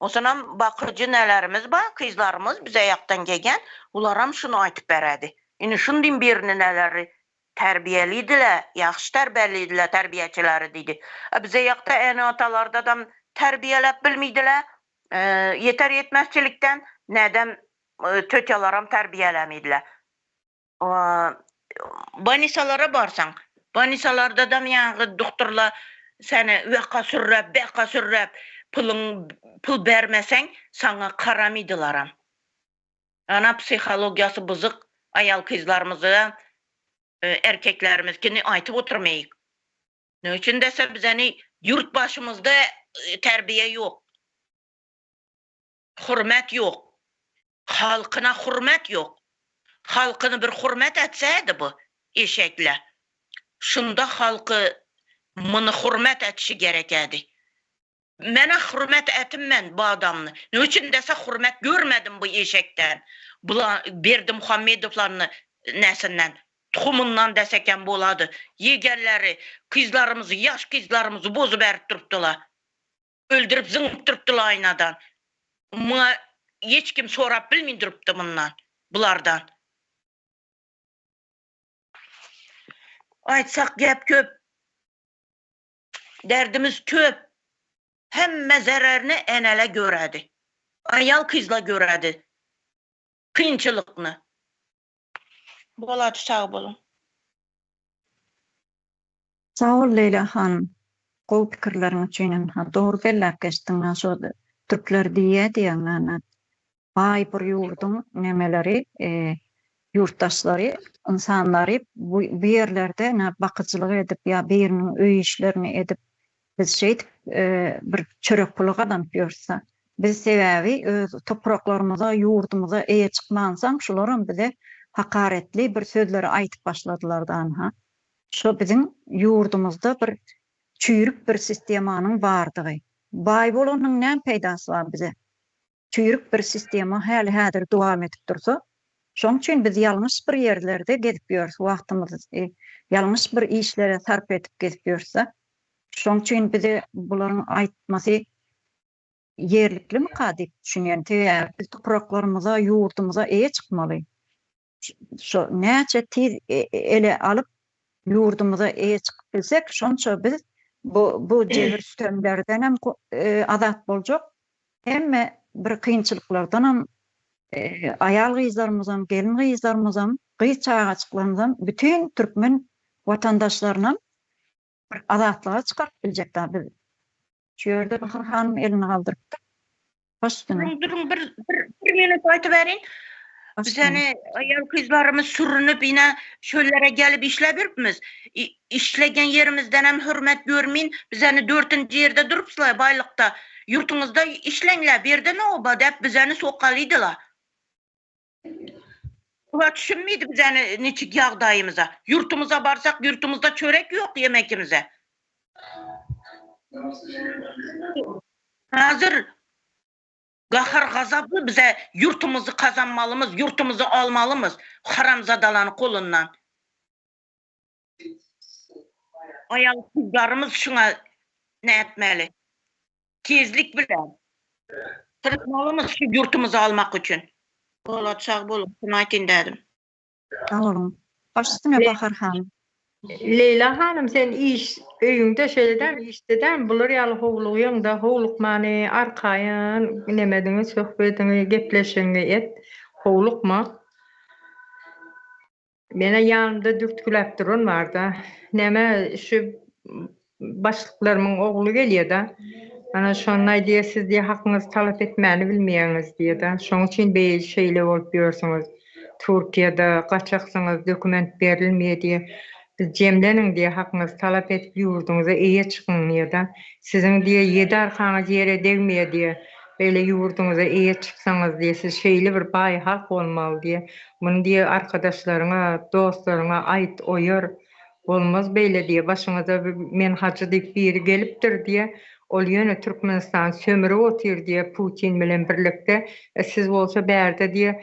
Onsoňam bakyjy nelerimiz bar, gyzlarymyz bize ýakdan gelgen, ularam şuny aýtyp beredi. Indi şundyn birini neleri terbiýelidiler, ýagşy terbiýelidiler terbiýeçileri diýdi. Bize ýakda ene atalarda da terbiýeläp bilmeydiler. Ýeter ýetmezçilikden nädem tötýalaram terbiýelämeydiler. Banisalara barsaň, banisalarda da ýaňy doktorlar seni waka sürräp, beka sürräp, puluň pul bermeseň saňa karamydylaram. Ana psihologiýasy buzyk aýal gyzlarymyzy erkeklerimizkini aýtyp oturmaýyk. Ne üçin dese bizeni ýurt başymyzda terbiýe ýok. Hurmet ýok. Halkyna hurmet ýok. Halkyny bir hurmet etsädi bu eşekle. Şunda halky muny hurmet etişi gerekädi. Menä hurmet etim men bu adamny. Ne üçin dese hurmet görmedim bu eşekden. Bula Berdimuhamedowlarny nesinden tuhumyndan desekem bolady. Ýegenleri kyzlarymyzy ýaş kyzlarymyzy bozuberip durupdyla. Öldürip zyňyp durupdyla aýnadan. Muňa hiç kim sorap bilmin durupdy mundan bulardan. Aýtsak gep köp. Derdimiz köp. Hemme zererini enele göredi. Aýal kyzla göredi. Kynçylykny. Bolady sag boluň. Sag bol Leýla hanym. Gowy pikirleriň üçin ynha dogry belläp geçdiň ha şo türkler diýýä diýýäň ana baý bir ýurduň nemeleri ýurtdaşlary ynsanlary bu bu ýerlerde ine bakyjylyk edip ýa biriniň öý işlerini edip biz şeýdip bir çörek puly gazanyp ýörüs-ä. Biz sebäbi öz topraklarymyza ýurdumyza eýe çykmansoň şularam bize hakaretli bir sözleri aýdyp başladylar-da ynha. Şo biziň ýurdumyzda bir çüýrük bir sistemanyň bardygy. Baý bolanyň näme peýdasy bar bize? Çüýrük bir sistema häli-häzir dowam edip dursa, şoň üçin biz ýalňyş bir ýerlerde gezip ýörüs, wagtymyzy ýalňyş bir işlere sarp edip gezip ýörüs-de. Şoň üçin bize bularyň aýtmasy ýerliklimika diýip düşünýän. Sebäbi biz topraklarymyza, ýurdumyza eýe çykmaly. Şo näçe tiz ele alyp ýurdumyza eýe çykyp bilsek, şonça biz bu bu jebir sütemlerdenem azat boljak, hemme bir kynçylyklardanam aýal-gyzlarymyzam, gelin-gyzlarymyzam, gyz çagajyklarymyzam, bütin türkmen watandaşlarynam bir azatlyga çykaryp biljek da biz. Şu ýerde Bahar hanym elini galdyrypdyr. Baş üstüne. Duruň, duruň, bir, bir, bir minut aýtyberin. Biz ene aýal gyzlarymyz sürünip ine şöllere gelip işläberipmiz. Işlegen ýerimizden hem hürmet görmin, biz ene dörtünji ýerde durupsla baýlykda. Ýurtuňyzda işleňle, bu ýerde ne oba däp biz ene sokalydyla. Bular düşünmeydi biz ene niçik ýagdaýymyza. Ýurtumyza barsak ýurtumyzda çörek ýok ýemekimize. Hazir gahar gazaply bize ýurtumyzy kazanmalymyz, ýurtumyzy almalymyz haramzadalany kolundan. Aýal gyzlarymyz şuňa nätmeli? Tizlik bilen. Tyrysmalymyz şu ýurtumyzy almak üçin. Polat sag boluň şuny aýtyn dädim. Sag boluň. Baş üstüne Bahar hanym. Leýla hanym sen iş öýüňde şeýle dämi işde dämi bular ýaly howlugýaňda howlukmany arkaýyn nemediňi söhbediňi gepleşigiňi et howlukma. Menä ýanymda dürtgüläp duran barda. Näme şu başlyklarymyň ogly gelýä-de. Ana şonda aýdýar, siz diýýär hakyňyzy talap etmäni bilmeýäňiz diýýär-de. Şoň üçin beýle şeýle bolup ýörsüňiz. Türkiýede gaçaksyňyz, dokument berilmeýär diýýär. Biz jemleniň diýýär, hakyňyzy talap edip ýurduňyza eýe çykyň diýýär-de. Siziň diýýär ýedi arkaňyz ýere degmeýär diýýär. Beýle ýurduňyza eýe çyksaňyz diýýär, siz şeýle bir baý halk bolmaly diýýär. Muny diýýär arkadaşlaryňa, dostlaryňa aýt, oýar. Bolmaz beýle diýýär, başyňyza men hajy diýip biri gelipdir diýýär, ol ýöne Türkmenistany sömürip otyr diýýär Putin bilen birlikde, siz bolsa bärde diýýär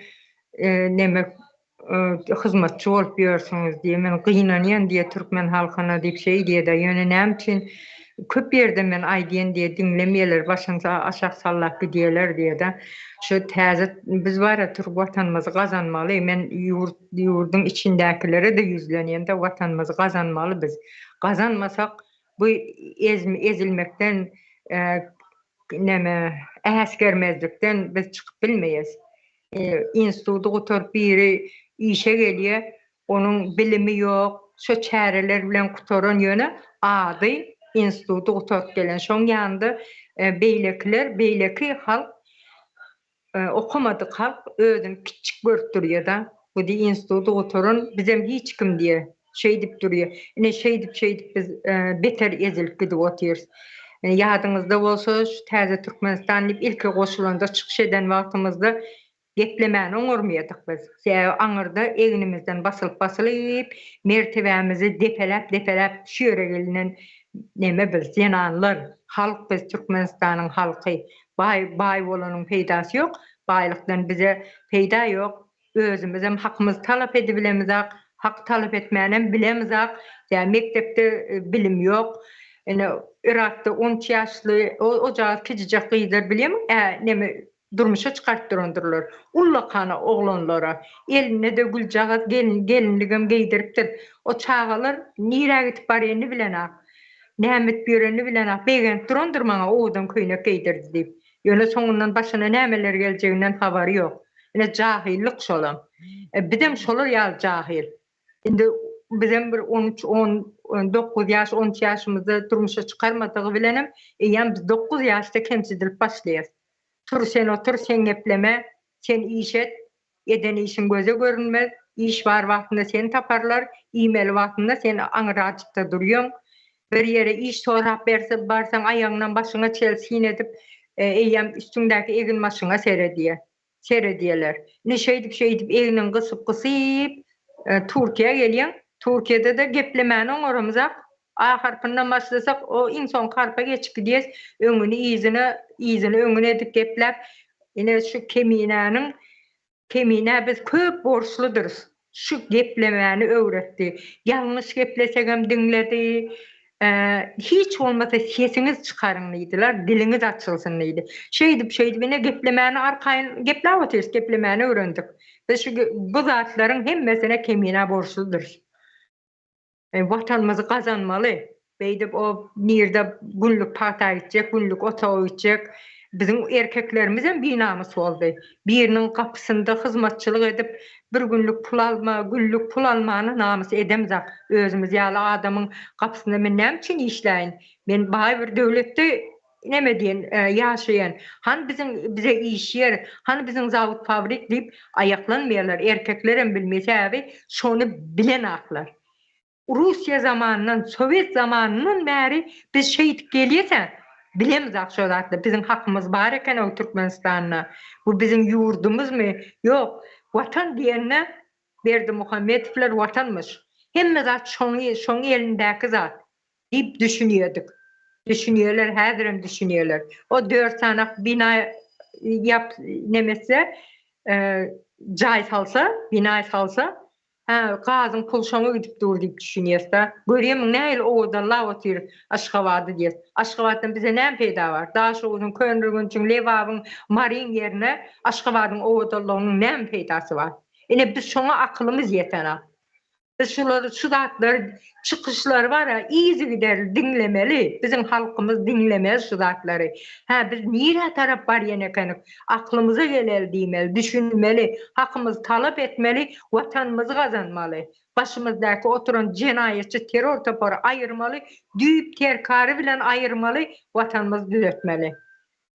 neme hyzmatçy bolup ýörsüňiz diýýär. Men gynanýan diýýär türkmen halkyna diýip şeý diýýär-de, ýöne näme üçin köp ýerde men aýdýan diýýär, diňlemeýärler, başyny aşak sallap gidýärler diýýär-de. Şu täze biz bar-a türk watanymyzy gazanmaly. Men ýurt ýurduň içindäkilere-de ýüzlenýän-de, watanymyzy gazanmaly biz. Gazanmasak bu ezilmekden neme äsgermezlikden biz çykyp bilmeýäs. Instituty gutaryp biri işe gelýär, onuň bilimi ýok, şo çäreler bilen gutaran ýöne ady instituty gutaryp gelen. Şoň ýanynda beýlekiler, beýleki halk okamadyk halk özüni kiçjik görüp durýar-da. Bu diý instituty gutaran bizem hiç kim diýýär. Şeýdip durýar. Ine şeýdip-şeýdip biz beter ezilip gidip otyrys. Ýadyňyzda bolsa şu Täze Türkmenistan diýip ilki goşulanda çykyş eden wagtymyzda geplemäni oňarmaýardyk biz. Sebäbi aňyrda egnimizden basylyp-basylyp, mertebämizi depeläp-depeläp şu ýere gelinen neme biz, zenanlar, halk biz, Türkmenistanyň halky. Baý, baý bolanyň peýdasy ýok, baýlykdan bize peýda ýok. Özümizem hakymyzy talap edibilemizak, hak talap etmänem bilemizak. Ýa mekdepde bilim ýok. Ine, Yrakda on üç ýaşly ojagaz kiçijek gyzlar bilýämiň, ä, neme, durmuşa çykaryp durandyrlar. Ullakana oglanlara. Elinde-de güljagaz gelin, gelinligem geýdiripdir. O çagalar nirä gidip barýanyny bilenak. Näme edip ýörenini bilenak. Begenip durandyr maňa owadan köýnek geýdirdi diýip. Ýöne soňundan başyna nämeler geljeginden habary ýok. Ine jahyllyk şolam. E, bizem şolar ýaly jahyl. Indi bizem bir 13, 10, 9 ýaş, 13 ýaşymyzda durmuşa çykarmadygy bilenem eýýäm biz 9 ýaşda kemsidilip başlaýas. Tur sen otur, sen gepleme, sen iş et, eden işiň göze görünmez, iş bar wagtynda seni taparlar, iýmeli wagtynda sen aňyrajykda durýaň. Bir ýere iş sorap berse barsaň aýagyňdan başyňa çel syn edip, eýýäm üstüňdäki egin-başyňa seredýär. Seredýärler. Ine şeýdip-şeýdip egniňi gysyp-gysyp Türkiýä gelýäň. Türkiýede-de geplemäni oňaramyzak. A harpyndan başlasak, o iň soňky harpa geçip gidýäs. Öňüni yzyna, yzyny öňüne edip gepläp, ine şu Keminäniň Keminä biz köp borçludyrys. Şu geplemäni öwretdi. Ýalňyş geplesegem diňledi. Hiç bolmasa sesiňiz çykaryň diýdiler, diliňiz açylsyn diýdi. Şeýdip-şeýdip ine geplemäni arkaýyn gepläp otyrys, geplemäni öwrendik. Biz şu bu zatlaryň hemmesine Kemine borçludyrys. Watanymyzy gazanmaly. Beýdip o nirde günlük pagta gitjek, günlük otaga gitjek. Biziň erkeklerimizem binamys boldy. Biriniň gapysynda hyzmatçylyk edip, bir günlük pul alma, günlük pul almany namys edemzak. Özümiz ýaly adamyň gapysynda men näme üçin işläýin? Men baý bir döwletde neme diýen, ýaşaýan. Hany biziň bize iş ýer, hany biziň zawod-fabrik diýip aýaklanmaýarlar. Erkeklerem bilmeýär. Sebäbi şony bilenaklar. Russiýa zamanyndan, sowet zamanyndan bäri biz şeýdip gelýäs-ä, bilemzok şo zatlar, biziň hakymyz bar eken-ow Türkmenistanda, bu biziň ýurdumyzmy? Ýok, Watan diýende Berdimuhamedowlar Watanmyş. Hemme zat şoň şoň elindäki zat diýip düşünýärdik. Düşünýärler, häzirem düşünýärler. O dört sanak bina ýap nemetse, jaý salsa, bina salsa, Hä, gazyň puly şoňa gidip dur diýip düşünýäs-dä. Görýämiň, nähili owadanlap otyr Aşgabady diýýäs. Aşgabatdan bize näme peýda bar? Daşoguzyň, Köneürgenjiň, Lebabyň, Maryň ýerine Aşgabadyň owadanlygynyň näme peýdasy bar? Ine, biz şoňa akylymyz ýetenak. Biz şulary, şu zatlary, çykyşlary bar-a, yzygiderli diňlemeli. Biziň halkymyz diňlemeli şu zatlary. Hä, biz nirä tarap barýan ekenik? Aklymyza geleli diýmeli, düşünmeli, hakymyzy talap etmeli, Watanymyzy gazanmaly. Başymyzdaky oturan jenaýatçy terror topary aýyrmaly, düýp terkary bilen aýyrmaly, Watanymyzy düzetmeli.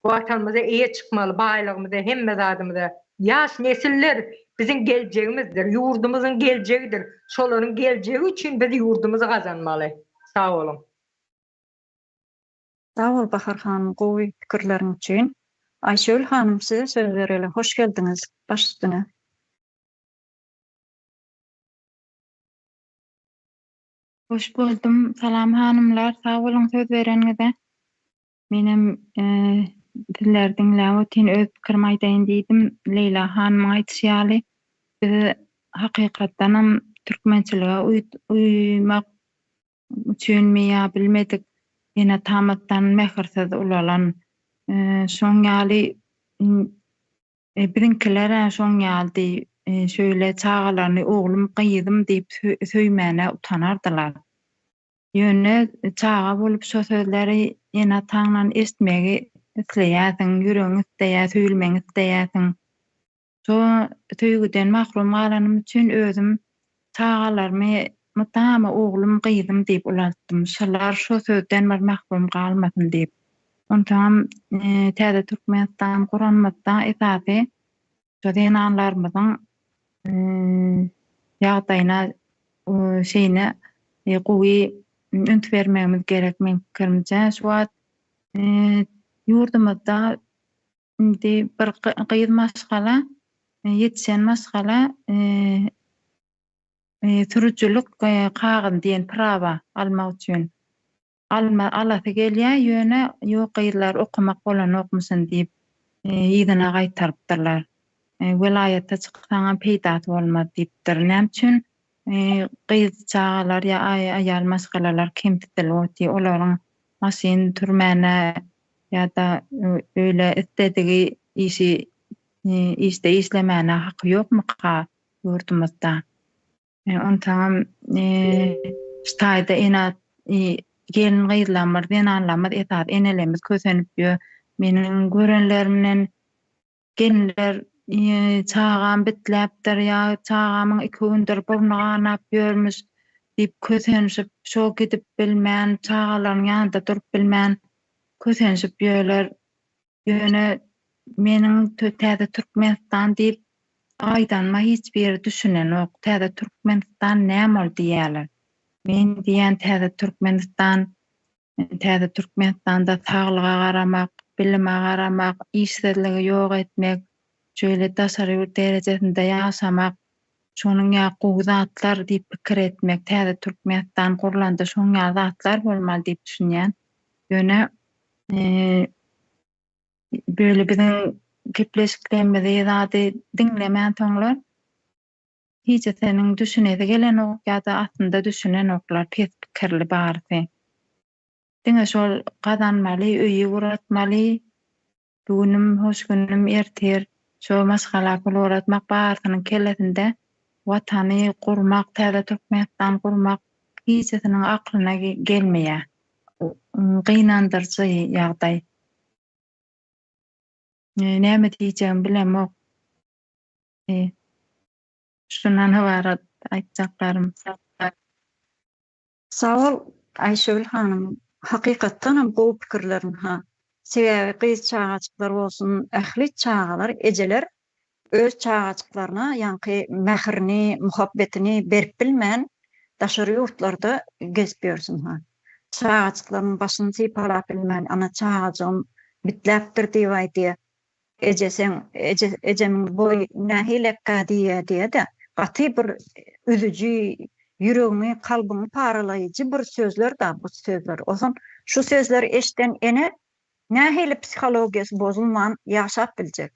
Watanymyza eýe çykmaly, baýlygymyza, hemme zadymyza. Ýaş nesiller biziň geljegimizdir, ýurdumyzyň geljegidir. Şolaryň geljegi üçin biz ýurdumyzy gazanmaly. Sag boluň. Sag bol Bahar hanym gowy pikirleriň üçin. Aýşögül hanym size söz bereli hoş geldiňiz baş üstüne. Hoş boldum salam hanymlar sag boluň söz bereniňize. Menem sizleri diňläp otyryn öz pikirimi aýdaýyn diýdim. Leýla hanymyň aýdyşy ýaly biz hakykatdanam türkmençilige uýmak üçinmi ýa bilmedik ene-atamyzdan mähirsiz ulalan. Şoň ýaly biziňkiler-ä şoň ýalydy. Şeýle çagalaryny oglum, gyzym diýip söýmäne utanardylar. Ýöne çaga bolup şo sözleri ene-ataňdan eşitmegi isleýärsiň, ýüregiň isleýär, söýülmegiňi isleýärsiň. Şo söýgüden mahrum galanym üçin özüm çagalarymy mydama oglum, gyzym diýip ulaltdym. Şolar şo sözden bir mahrum galmasyn diýip. Onsoňam täze Türkmenistan guranymyzda esasy şo zenanlarymyzyň ýagdaýyna şeýne gowy üns bermegimiz gerek meň pikirimçe. Şu wagt. Ýurdumyzda indi bir gyz maşgala, ýetişen maşgala sürüjilik kagyzy diýen prawa almak üçin alma alasy gelýär, ýöne ýok gyzlar okamak bolanokmyşyn diýip yzyna gaýtarypdyrlar. Welaýata çyksaňam peýdasy bolmaz diýipdir. Näme üçin gyz çagalar ýa aýal maşgalalar kemsidilip otyr, olaryň maşyn sürmäne ýa-da öýle isledigi işi işde işlemäne haky ýokmyka ýurdumyzda? Onsoňam şu taýda ene gelin gyzlarymyz, zenanlarymyz esasy enelerimiz kösenip ýör. Meniň görenlerimden Gelinler çagam bitläpdir ýa çagamyň iki gündür burny ganap ýörmüş diýip kösenişip, şo gidip bilmän, çagalaryň ýanynda durup bilmän kösenişip ýörler. Ýöne meniň täze Türkmenistan diýip aýdanyma hiç biri düşünenok. Täze Türkmenistan näme ol diýýärler. Men diýýän täze Türkmenistan Täze Türkmenistanda saglyga garamak, bilime garamak, işsizligi ýok etmek, şeýle daşary ýurt derejesinde ýaşamak, şonuň ýaly gowy zatlar diýip pikir etmek, täze Türkmenistan gurlanda şonuň ýaly zatlar bolmaly diýip düşünýän. Ýöne böyle biziň gepleşiklerimizi zady diňlemänsoňlar Hijesiniň düşünesi gelenok ýa-da aslynda düşünenoklar pes pikirli barysy. Diňe şol gazanmaly, öýi guratmaly, bu günüm hoş günüm ertir şo maşgala pul ugratmak barysynyň kellesinde watany gurmak täze Türkmenistan gurmak hijesiniň aklyna gelmeýär. Gynandyryjy ýagdaý. Näme diýjegimi bilemok. Şundan ybarat aýtjaklarym. Sag bol Aýşegül hanym hakykatdanam gowy pikirleriň ha. Sebäbi gyz çagajyklar bolsun ähli çagalar ejeler öz çagajyklaryna ýaňky mähirini muhabbetini berip bilmän daşary ýurtlarda gezip ýörsün ha. Çagajyklarynyň başyny sypalap bilmän ana çagajygym bitläpdir diýip aýdýa. Eje seň eje ejemiň boýy nähilekkä diýýä diýýä-de, gaty bir üzüji, ýüregiňi, kalbyňy paralaýjy bir sözler-da bu sözler. Ozan şu sözleri eşden ene nähili psihologiýasy bozulman ýaşap biljek?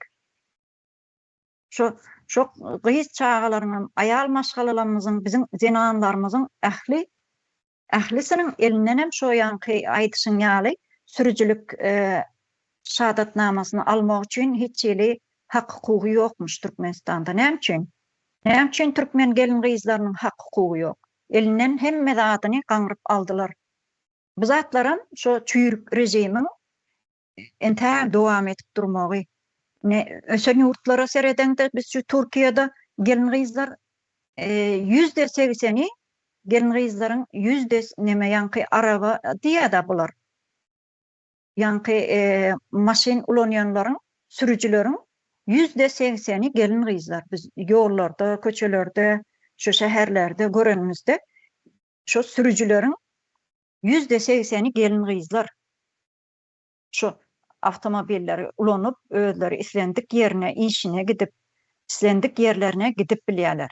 Şo şo gyz çagalaryňam, aýal maşgalalarymyzyň, biziň zenanlarymyzyň ähli Ählisiniň elindenem şo ýaňky aýdyşyň ýaly sürüjilik şahadatnamasyny almak üçin hiç hili hak-hukugy ýokmuş Türkmenistanda. Näme üçin? Näme üçin türkmen gelin-gyzlarynyň hak-hukugy ýok? Elinden hemme zadyny gaňryp aldylar. Bu zatlaram şo çüýrük režimiň entägem dowam edip durmagy. Ine, ösen ýurtlara seredeňde biz şu Türkiýede gelin-gyzlar ýüzde segseni gelin-gyzlaryň ýüzde neme ýaňky araba diýýär-dä bular. Ýaňky maşyn ulanýanlaryň, sürüjileriň ýüzde segseni gelin-gyzlar. Biz ýollarda, köçelerde, şu şäherlerde görenimizde şo sürüjileriň ýüzde segseni gelin-gyzlar. Şu awtomobilleri ulanyp, özleri islendik ýerine işine gidip, islendik ýerlerine gidip bilýärler.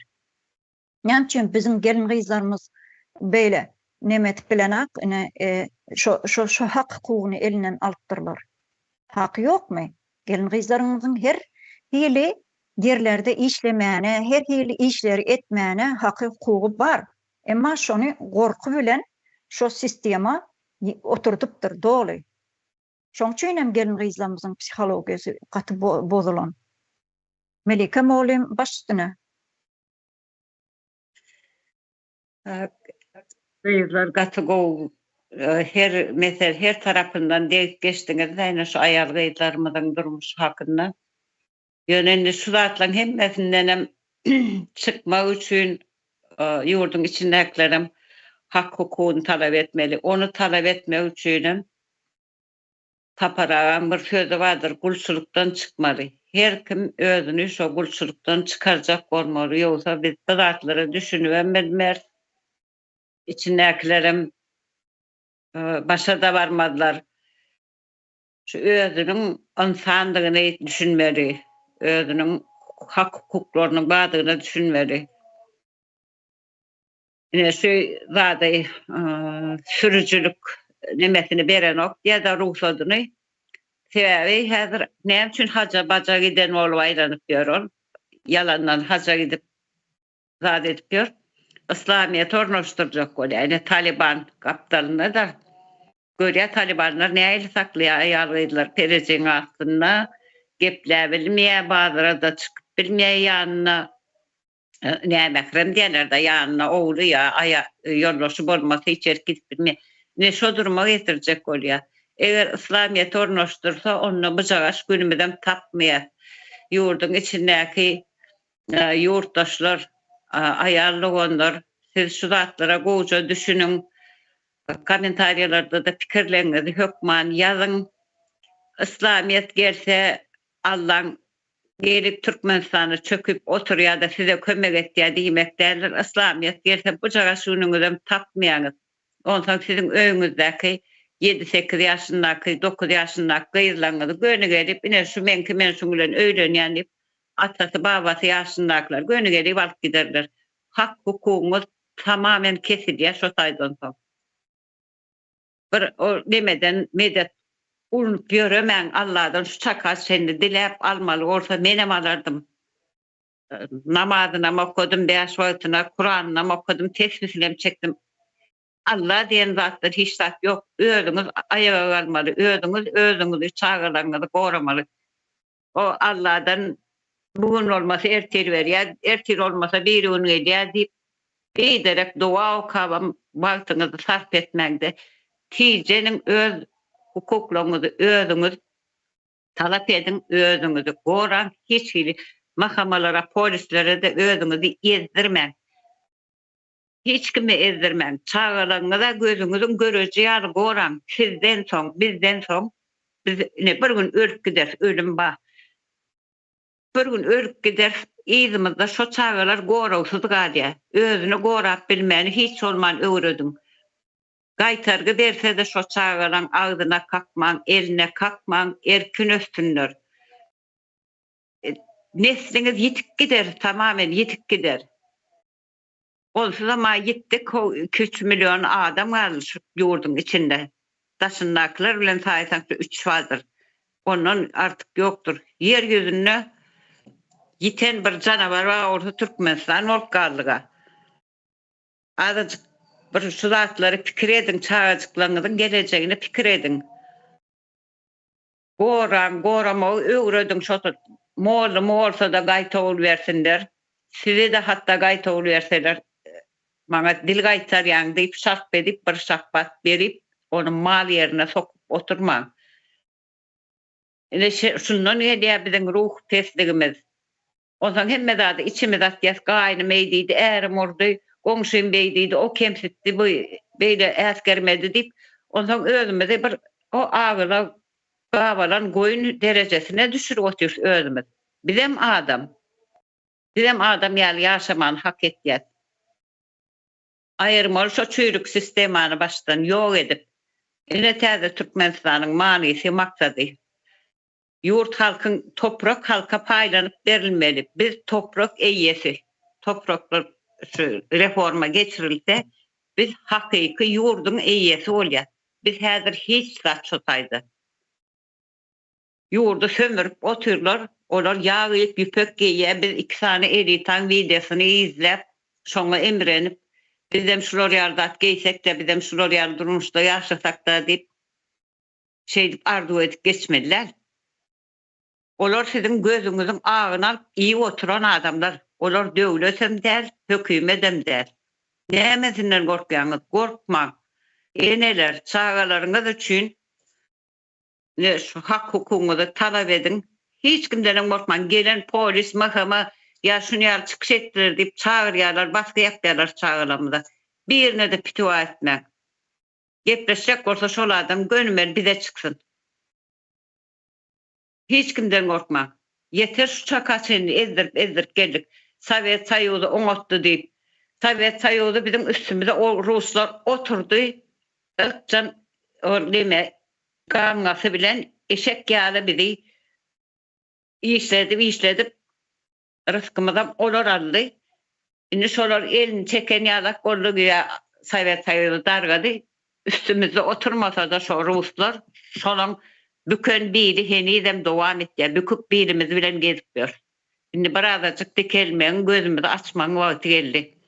Näme üçin biziň gelin-gyzlarymyz beýle neme edip bilenak, ine, şo, şo, şo hak-hukugyny elinden alypdyrlar. Haky ýokmy? Gelin-gyzlaryňyzyň her hili ýerlerde işlemäne, her hili işleri etmäne haky-hukugy bar. Emma şony gorky bilen şo sistema oturdypdyr doly. Şoň üçin hem gelin-gyzlarymyzyň psihologiýasy gaty bozulan. Melike mugallym baş üstüne. Gyzlar gaty gowy her mesel her tarapyndan degip geçdiňiz ine şu aýal gyzlarymyzyň durmuşy hakynda. Ýöne indi şu zatlaryň hemmesindenem çykmak üçin ýurduň içindäkilerem hak-hukugyny talap etmeli. Ony talap etmek üçinem Sapar agaň bir sözi bardyr, gulçulykdan çykmaly. Her kim özüni şo gulçulykdan çykarjak bolmaly, ýogsa biz bu zatlara düşünibem bilmeris. Içindäkilerem başa-da barmazlar. Şu özüniň ynsandygyny düşünmeli, özüniň hak-hukuklarynyň bardygyna düşünmeli. Ine şu zady sürüjilik nemesini berenok diýýär-de rugsadyny. Sebäbi häzir näme üçin haja baja giden bolup aýlanyp ýör ol. Ýalandan haja gidip zat edip ýör. Yslamyýeti ornaşdyrjak bolýar. Ine Taliban gapdalynda-da görýär Talibanlar nähili saklaýar aýal-gyzlary perejiň astynda gepläbilmeýär, bazara-da çykyp bilmeýär ýanyna. Nämährem diýerler-de, ýanynda ogly ýa aýa ýoldaşy bolmasa hiç ýerik gidip bilmeýär. Ine şo duruma getirjek bolýar. Eger yslamyýeti ornaşdyrsa, onda bujagaş günümizem tapmaýas. Ýurduň içindäki ýurtdaşlar, aýal doganlar, siz şu zatlara gowuja düşüniň. Kommentariýalarda-da pikirleriňizi hökman ýazyň. Yslamyýet gelse, Allaň Gelip Türkmenistana çöküp oturýada size kömek etýä diýmek däldir. Yslamyýet gelse bujagaş günüňizem tapmaýaňyz. Onsoň siziň öýüňizdäki ýedi-sekiz ýaşyndaky, dokuz ýaşyndaky gyzlaňyzy göni gelip ine şu meňki men şuň bilen öýlenýän diýip atasy babasy ýaşyndakylar göni gelip alyp giderler. Hak hukugyňyz tamamen kesilýär şo taýdan soň. Bir o nemeden medet urunyp ýöremäň Alladan şu çaka çenli diläp almaly bolsa menem alardym. Namazynam okadym bäş wagtyna, Kuranynam okadym, tesbisinem çekdim. Alla diýen zatdan hiç zat ýok. Özüňiz aýaga galmaly, özüňiz özüňizi, çagalaryňyzy goramaly. O Alladan bu gün bolmasa ertir berýär, ertir bolmasa birigün gelýär diýip, biderek doga okabam wagtyňyzy sarp etmäňde, tijeniň öz hukuklaryňyzy özüňiz talap ediň, özüňizi goraň, hiç hili mahamalara, polislere-de özüňizi ezdirmäň. Hiç kime ezdirmäň. Çagalaryňyza gözüňiziň göreji ýaly goraň. Sizden soň, bizden soň biz ine bir gün ölüp gideris, ölüm bar. Bir gün ölüp gideris, yzymyzda şo çagalar goragsyz galýar. Özüni gorap bilmäni hiç bolman öwrediň. Gaýtargy berse-de şo çagalaň agzyna kakmaň, eline kakmaň, erkin össünler. Nesliňiz ýitip gider, tamamen ýitip gider. Onsuzam-a ýitdik how iki-üç million adam galdy şu ýurduň içinde. Daşyndakylar bilen saýsaň şu üç bardyr. Ondan artyk ýokdur. Ýer ýüzünde ýiten bir janawar bar bolsa Türkmenistan bolup galdyga. Azajyk bir şu zatlary pikir ediň çagajyklaryňyzyň gelejegini pikir ediň. Goraň, goramagy öwrediň şo mollumy bolsada gaýtawul bersinler. Size-de hatda gaýtawul berseler, maňa dil gaýtarýaň diýip şarp edip bir şapbat berip, ony mal ýerine sokup oturmaň. Ine şundan gelýär biziň ruhy pesligimiz. Onsoň hemme zady içimize atýas, gaýnym eý diýdi, ärim urdy, goňşym beý diýdi, o kemsitdi, bu beýle äsgermedi diýip, onsoň özümizi bir o agyla gabalan goýun derejesine düşürip otyrys özümiz. Bizem adam. Bizem adam ýaly ýaşamany hak etýäs. Aýyrmaly şo çüýrük sistemany başdan ýok edip, ine täze Türkmenistanyň manysy, maksady. Ýurt halkyň toprak halka paýlanyp berilmeli. Biz toprak eýesi. Topraklar şu reforma geçirilse biz hakyky ýurduň eýesi bolýas. Biz häzir hiç zat şo taýda. Ýurdy sömürip otyrlar. Olar ýag iýip ýüpek geýýär. Biz iki sany elitaň wideosyny izläp şoňa imrenip bizem şular ýaly zat geýsekde bizem şular ýaly durmuşda ýaşasakda diýip Şeýdip arzuw edip geçmeli däl. Olar siziň gözüňiziň agyny alyp iýip oturan adamlar. Olar döwletem däl, hökümedem däl. Nämesinden gorkýaňyz? Gorkmaň. Eneler, çagalaryňyz üçin ine şu hak-hukugyňyzy talap ediň. Hiç kimdenem gorkmaň. Gelen polis, MHM ýa şuny ýaly çykyş etdiler diýip çagyrýarlar, basgy ýapýarlar çagalarymyza. Birine-de pitiwa etmäň. Gepleşjek bolsa şol adam gönümel bize çyksyn. Hiç kimden gorkmaň. Ýeter şu çaka çenli ezdirip ezdirip geldik. Sowet Soýuzy oňatdy diýip. Sowet Soýuzy biziň üstümize o ruslar oturdy. Ykjam ol neme gaňňasy bilen. Eşek ýaly bizi işledip işledip rysgymyzam olar aldy. Indi şolar elini çeken ýalak boldy güýä Sowet Soýuzy dargady. Üstümizde oturmasada şo ruslar şolaň büken bili henizem dowam etýär. Bükük bilimiz bilen gezip ýörüs. Indi birazajyk dikelmegiň gözümizi açmagyň wagty geldi.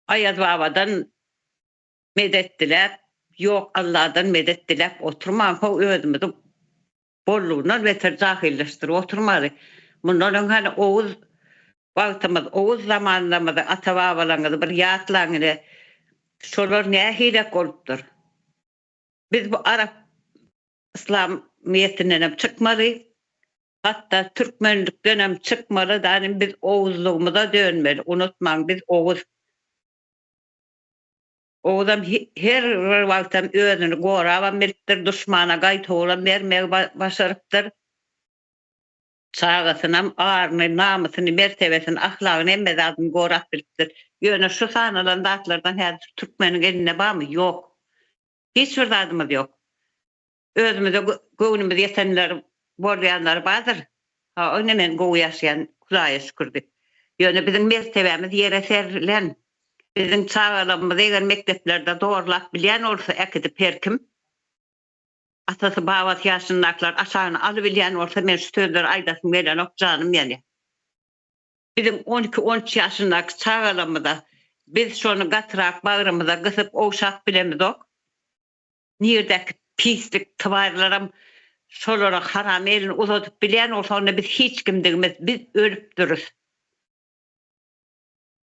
Aýazbabadan medet diläp, ýok Alladan medet diläp oturmaň how özümizi bollugyndan beter jahyllaşdyryp oturmaly. Mundan öň hany Oguz wagtymyz, Oguz zamanlarymyzy, ata-babalaryňyzy bir ýatlaň ine, şolar nähilek bolupdyr. Biz bu arap yslamyýetindenem çykmaly, hatda türkmenlikdenem çykmaly, danym biz oguzlygymyza dönmeli, unutmaň biz oguz. Oguzam her bir wagtam özüni gorabam bilipdir, duşmana gaýtawulam bermegi başarypdyr. Çagasynam aryny, namysyny, mertebesini, ahlagyny hemme zadyny gorap bilipdir. Ýöne şu sanalan zatlardan häzir türkmeniň elinde barmy? Ýok. Hiç bir zadymyz ýok. Özümize göwnümiz ýetenler bolýanlary bardyr. Ha, ine men gowy ýaşaýan, Hudaýa şükür diýip. Ýöne biziň mertebämiz ýere serilen. Biziň çagalarymyzy eger mekdeplerde zorlap bilýän bolsa äkidip her kim, atasy babasy ýaşyndakylar aşagyna alybilýän bolsa men şu sözleri aýdasym gelenok janym ýanýar. Biziň on iki, on üç ýaşyndaky çagalarymyza biz şony gatyrak bagrymyza gysyp ogşap bilemizok. Nirdäki pislik twarlaram şolara haram elini uzadyp bilýän bolsa onda biz hiç kimdigimiz biz ölüpdiris.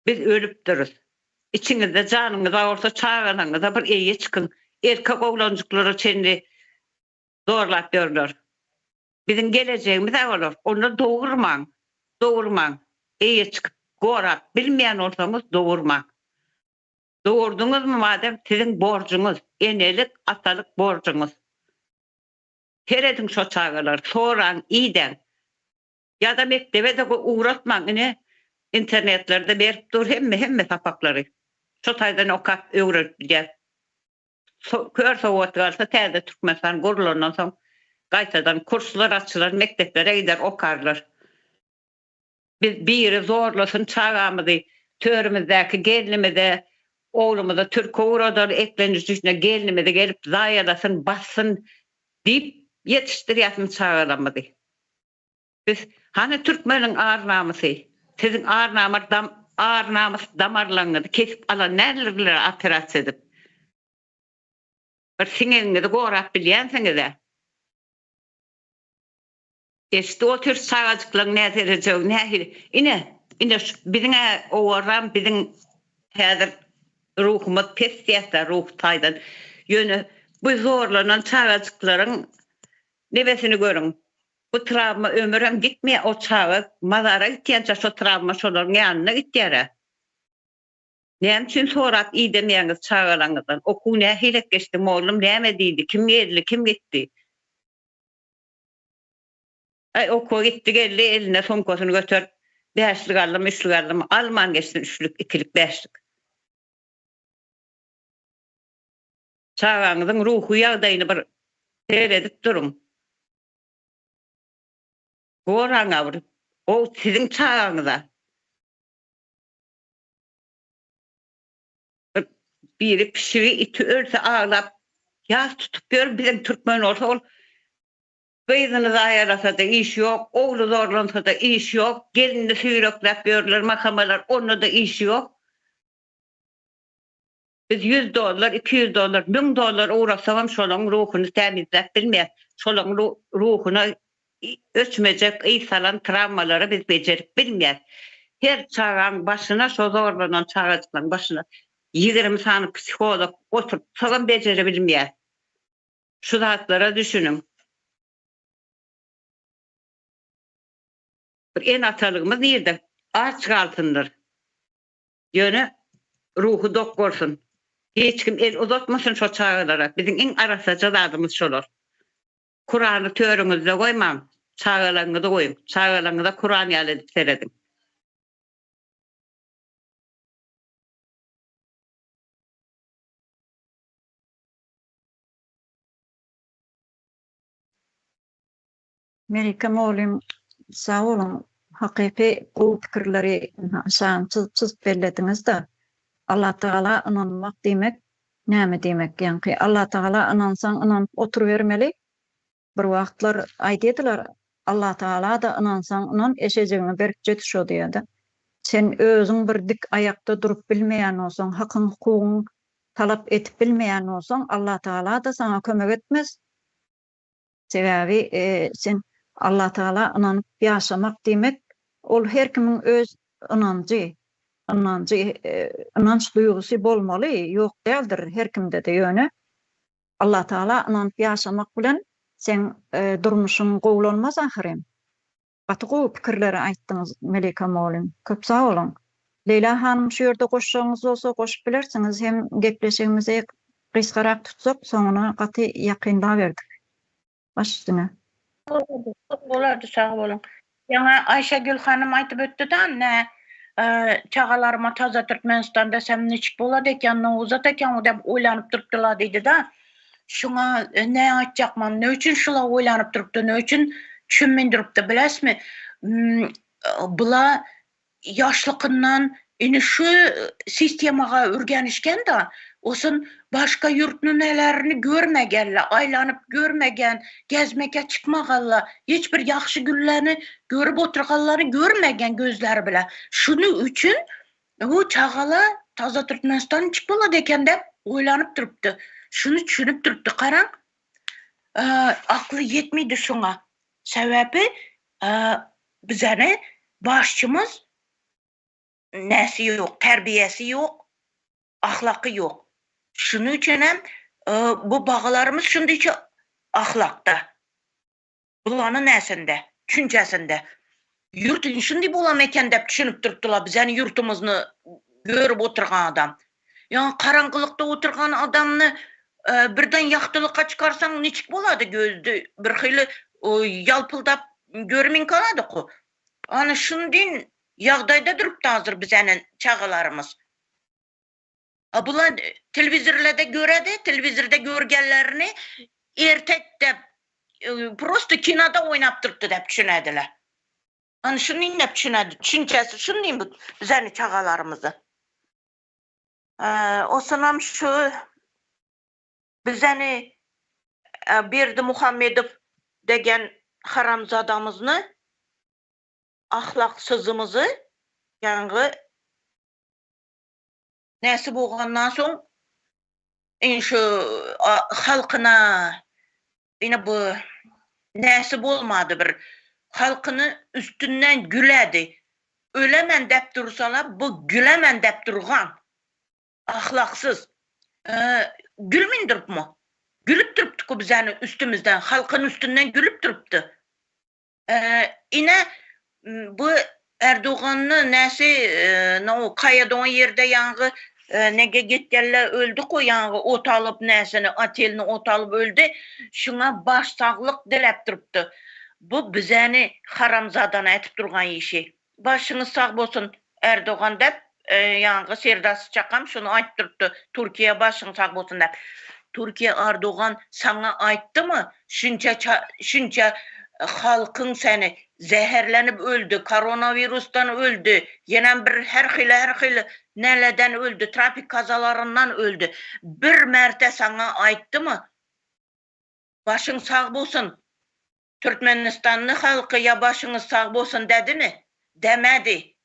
Biz ölüpdiris. Içiňizde janyňyz bar bolsa çagalaryňyza bir eýe çykyň. Erkek oglanjyklara çenli zorlap ýörler. Biziň gelejegimiz-ä olar. Onda dogurmaň. Dogurmaň. Eýe çykyp gorap bilmeýän bolsaňyz dogurmaň. Dogurdyňyzmy madem siziň borjuňyz, enelik, atalyk borjuňyz. Serediň şo çagalar, soraň, idäň. Ýa-da mekdebe-de ugratmaň ine internetlerde berip dur hemme hemme sapaklary. Şo taýdan okap öwrenip bilýär. Kör sowat galsa täze Türkmenistan gurlandan soň gaýtadan kurslar açylar mekdeplere gider okarlar. Biz biri zorlasyn çagamyzy törümizdäki gelnimize oglumyza türke ugradaly eklenç düşüne gelnimizi gelip zaýalasyn bassyn diýip ýetişdirýäsmi çagalarymyzy. Biz hany türkmeniň ar namysy siziň ar namar dam ar namys damarlaryňyzy kesip alan däldirler operasiýa edip. Bir siňegiňizi gorap bilýänsiňizä. Eşidip otyrys çagajyklaryň näserejegi nähili. Ine, ine şu biziň-ä owarram biziň häzir ruhumyz pes diýäs-dä ruhy taýdan. Ýöne bu zorlanan çagajyklaryň nebesini görüň. Bu trawma ömürem gitmeýär, o çaga mazara gitýänçä şo trawma şolaryň ýanynda gitýär-ä. Näme üçin sorap idemeýäňiz çagalaryňyzdan, okuw nähilek geçdi, mollum näme diýdi, kim geldi, kim gitdi? Aý okuwa gitdi geldi eline sumkasyny göterip bäşlik aldymy üçlük aldymy alman geçsin üçlük ikilik bäşlik. Çagaňyzyň ruhy ýagdaýyny bir seredip duruň. Goraňa bir o siziň çagaňyza. Bir biri pişigi iti ölse aglap ýas tutup ýör biziň türkmen bolsa ol Gyzyny zaýalasa-da işi ýok, ogly zorlansa-da işi ýok, gelinini süýrekläp ýörler makamalar, onda-da işi ýok. Biz ýüz dollar, 200 dollar, 1000 dollar ugratsagam şolaň ruhuny tämizläp bilmeýäs. Şolaň ruhuna öçmejek yz salan trawmalary biz bejerip bilmeýäs. Her çagaň başyna şo zorlanan çagajyklaň başyna 20 sany psiholog oturtsagam bejere bilmeýäs. Şu zatlara düşüniň. Bir ene-atalygymyz nirde? Aç galsynlar. Ýöne ruhy dok bolsun. Hiç kim el uzatmasyn şo çagalara. Biziň iň arassaja zadymyz şolar. Kurany törüňizde goýmaň, çagalaryňyzy goýuň. Çagalaryňyza Kuran ýaly edip serediň. Melike mugallym sag boluň hakyky gowy pikirleri aşagyny çyzyp çyzyp bellediňizde Allatagala ynanmak diýmek näme diýmek ýaňky Allatagala ynansaň ynanyp oturybermeli bir wagtlar aýdýadylar Allatagala-da ynansaň ynan eşejigiňi berkje tut diýýädä sen özüň bir dik aýakda durup bilmeýän bolsaň hakyň hukugyň talap edip bilmeýän bolsaň Allatagala-da saňa kömek etmez Sebäbi sen Allatagala ynanyp ýaşamak diýmek, ol her kimiň öz ynanjy, ynanjy, ynanç duýgusy bolmaly, ýok däldir her kimde-de, ýöne Allatagala ynanyp ýaşamak bilen seň durmuşyň gowulanmaz ahyryn. Gaty gowy pikirleri aýtdyňyz Melika mugallym. Köp sag boluň. Leýla hanym şu ýerde goşjagyňyz bolsa goşup bilersiňiz hem gepleşigimizi gysgarak tutsak soňuna gaty ýakynlaberdik. Baş üstüne. Bolardy sag boluň. Ýaňy Aýşegül hanym aýdyp ötdi-de nä çagalaryma taza Türkmenistan desem niçik bolady eken, nowuzat eken diýip oýlanyp durupdylar diýdi-de. Şuňa ne aýtjakman, ne üçin şula oýlanyp durupdy, ne üçin çümmin durupdy bilesmi? Bula ýaşlykyndan indi şu sistemaga ürgenişgen-da, osun başga ýurtny nelerini görmegenle, aýlanyp görmegen, gezmeke çykmaganla, hiç bir ýagşy günlerini görüp oturganlaryny görmegen gözleri bile. Şuny üçin Bu çagala taza Türkmenistan niçik bolady eken dep oýlanyp durupdy. Şuny düşünip durupdy. Garaň, akly ýetmedi şuňa. Sebäbi bizeni başçymyz näsi ýok, terbiýesi ýok, ahlaky ýok. Şunuň üçin hem bu bagalarymyz şundyça ahlakda. Bulany näsinde, düşünjesinde. Ýurt şundi bolam eken dep düşünip durupdylar bizeni ýurtumyzny görüp oturgan adam. Ýa garaňkylykda oturgan adamny birden ýagtylyka çykarsaň niçik bolady gözdi bir hili ýalpyldap görmin galady ku. Ana şundin ýagdaýda durupdy hazir bizeni çagalarymyz. A bular telewizorlarda göredi, telewizorda görgenlerini ertek dep, prosto kinoda oýnap durupdy dep düşünediler. Ana şuny dep düşünedi, düşünjesi şuny bu bizeni çagalarymyzy. Osanam şu bizeni Berdimuhamedow degen haramzadamyzny, ahlaksyzymyzy ýaňy Näsi bolgandan soň indi şu halkyna ine bu näsi bolmady bir halkyny üstünden güledi. Ölemen dep dursalar bu gülemen dep durgan. Ahlaksyz. Gülmin durupmy? Gülüp durupdyku bizäni üstümizden halkyny üstünden gülüp durupdy. Ine, bu Erdoganyny näsi no kaýadoň ýerde ýaňgy nege gitgenler öldi ko ýaňgy ot alyp näsini otelini ot alyp öldi. Şuňa baş saglyk diläp durupdy. Bu bizäni haramzadany ätip durgan işi. Başyňyz sag bolsun Erdogan dep ýaňky Serdar Syçakam şuny aýtyp durupdy Türkiýe başyň sag bolsun dep. Türkiýe Ardogan saňa aýtdymy şunça şunça halkyň seni zäherlenip öldi koronawirusdan öldi ýenem bir her hili her hili näleden öldi trafik kazalaryndan öldi bir märte saňa aýtdymy başyň sag bolsun Türkmenistanly halky ýa başyňyz sag bolsun dädimi? Dämädi.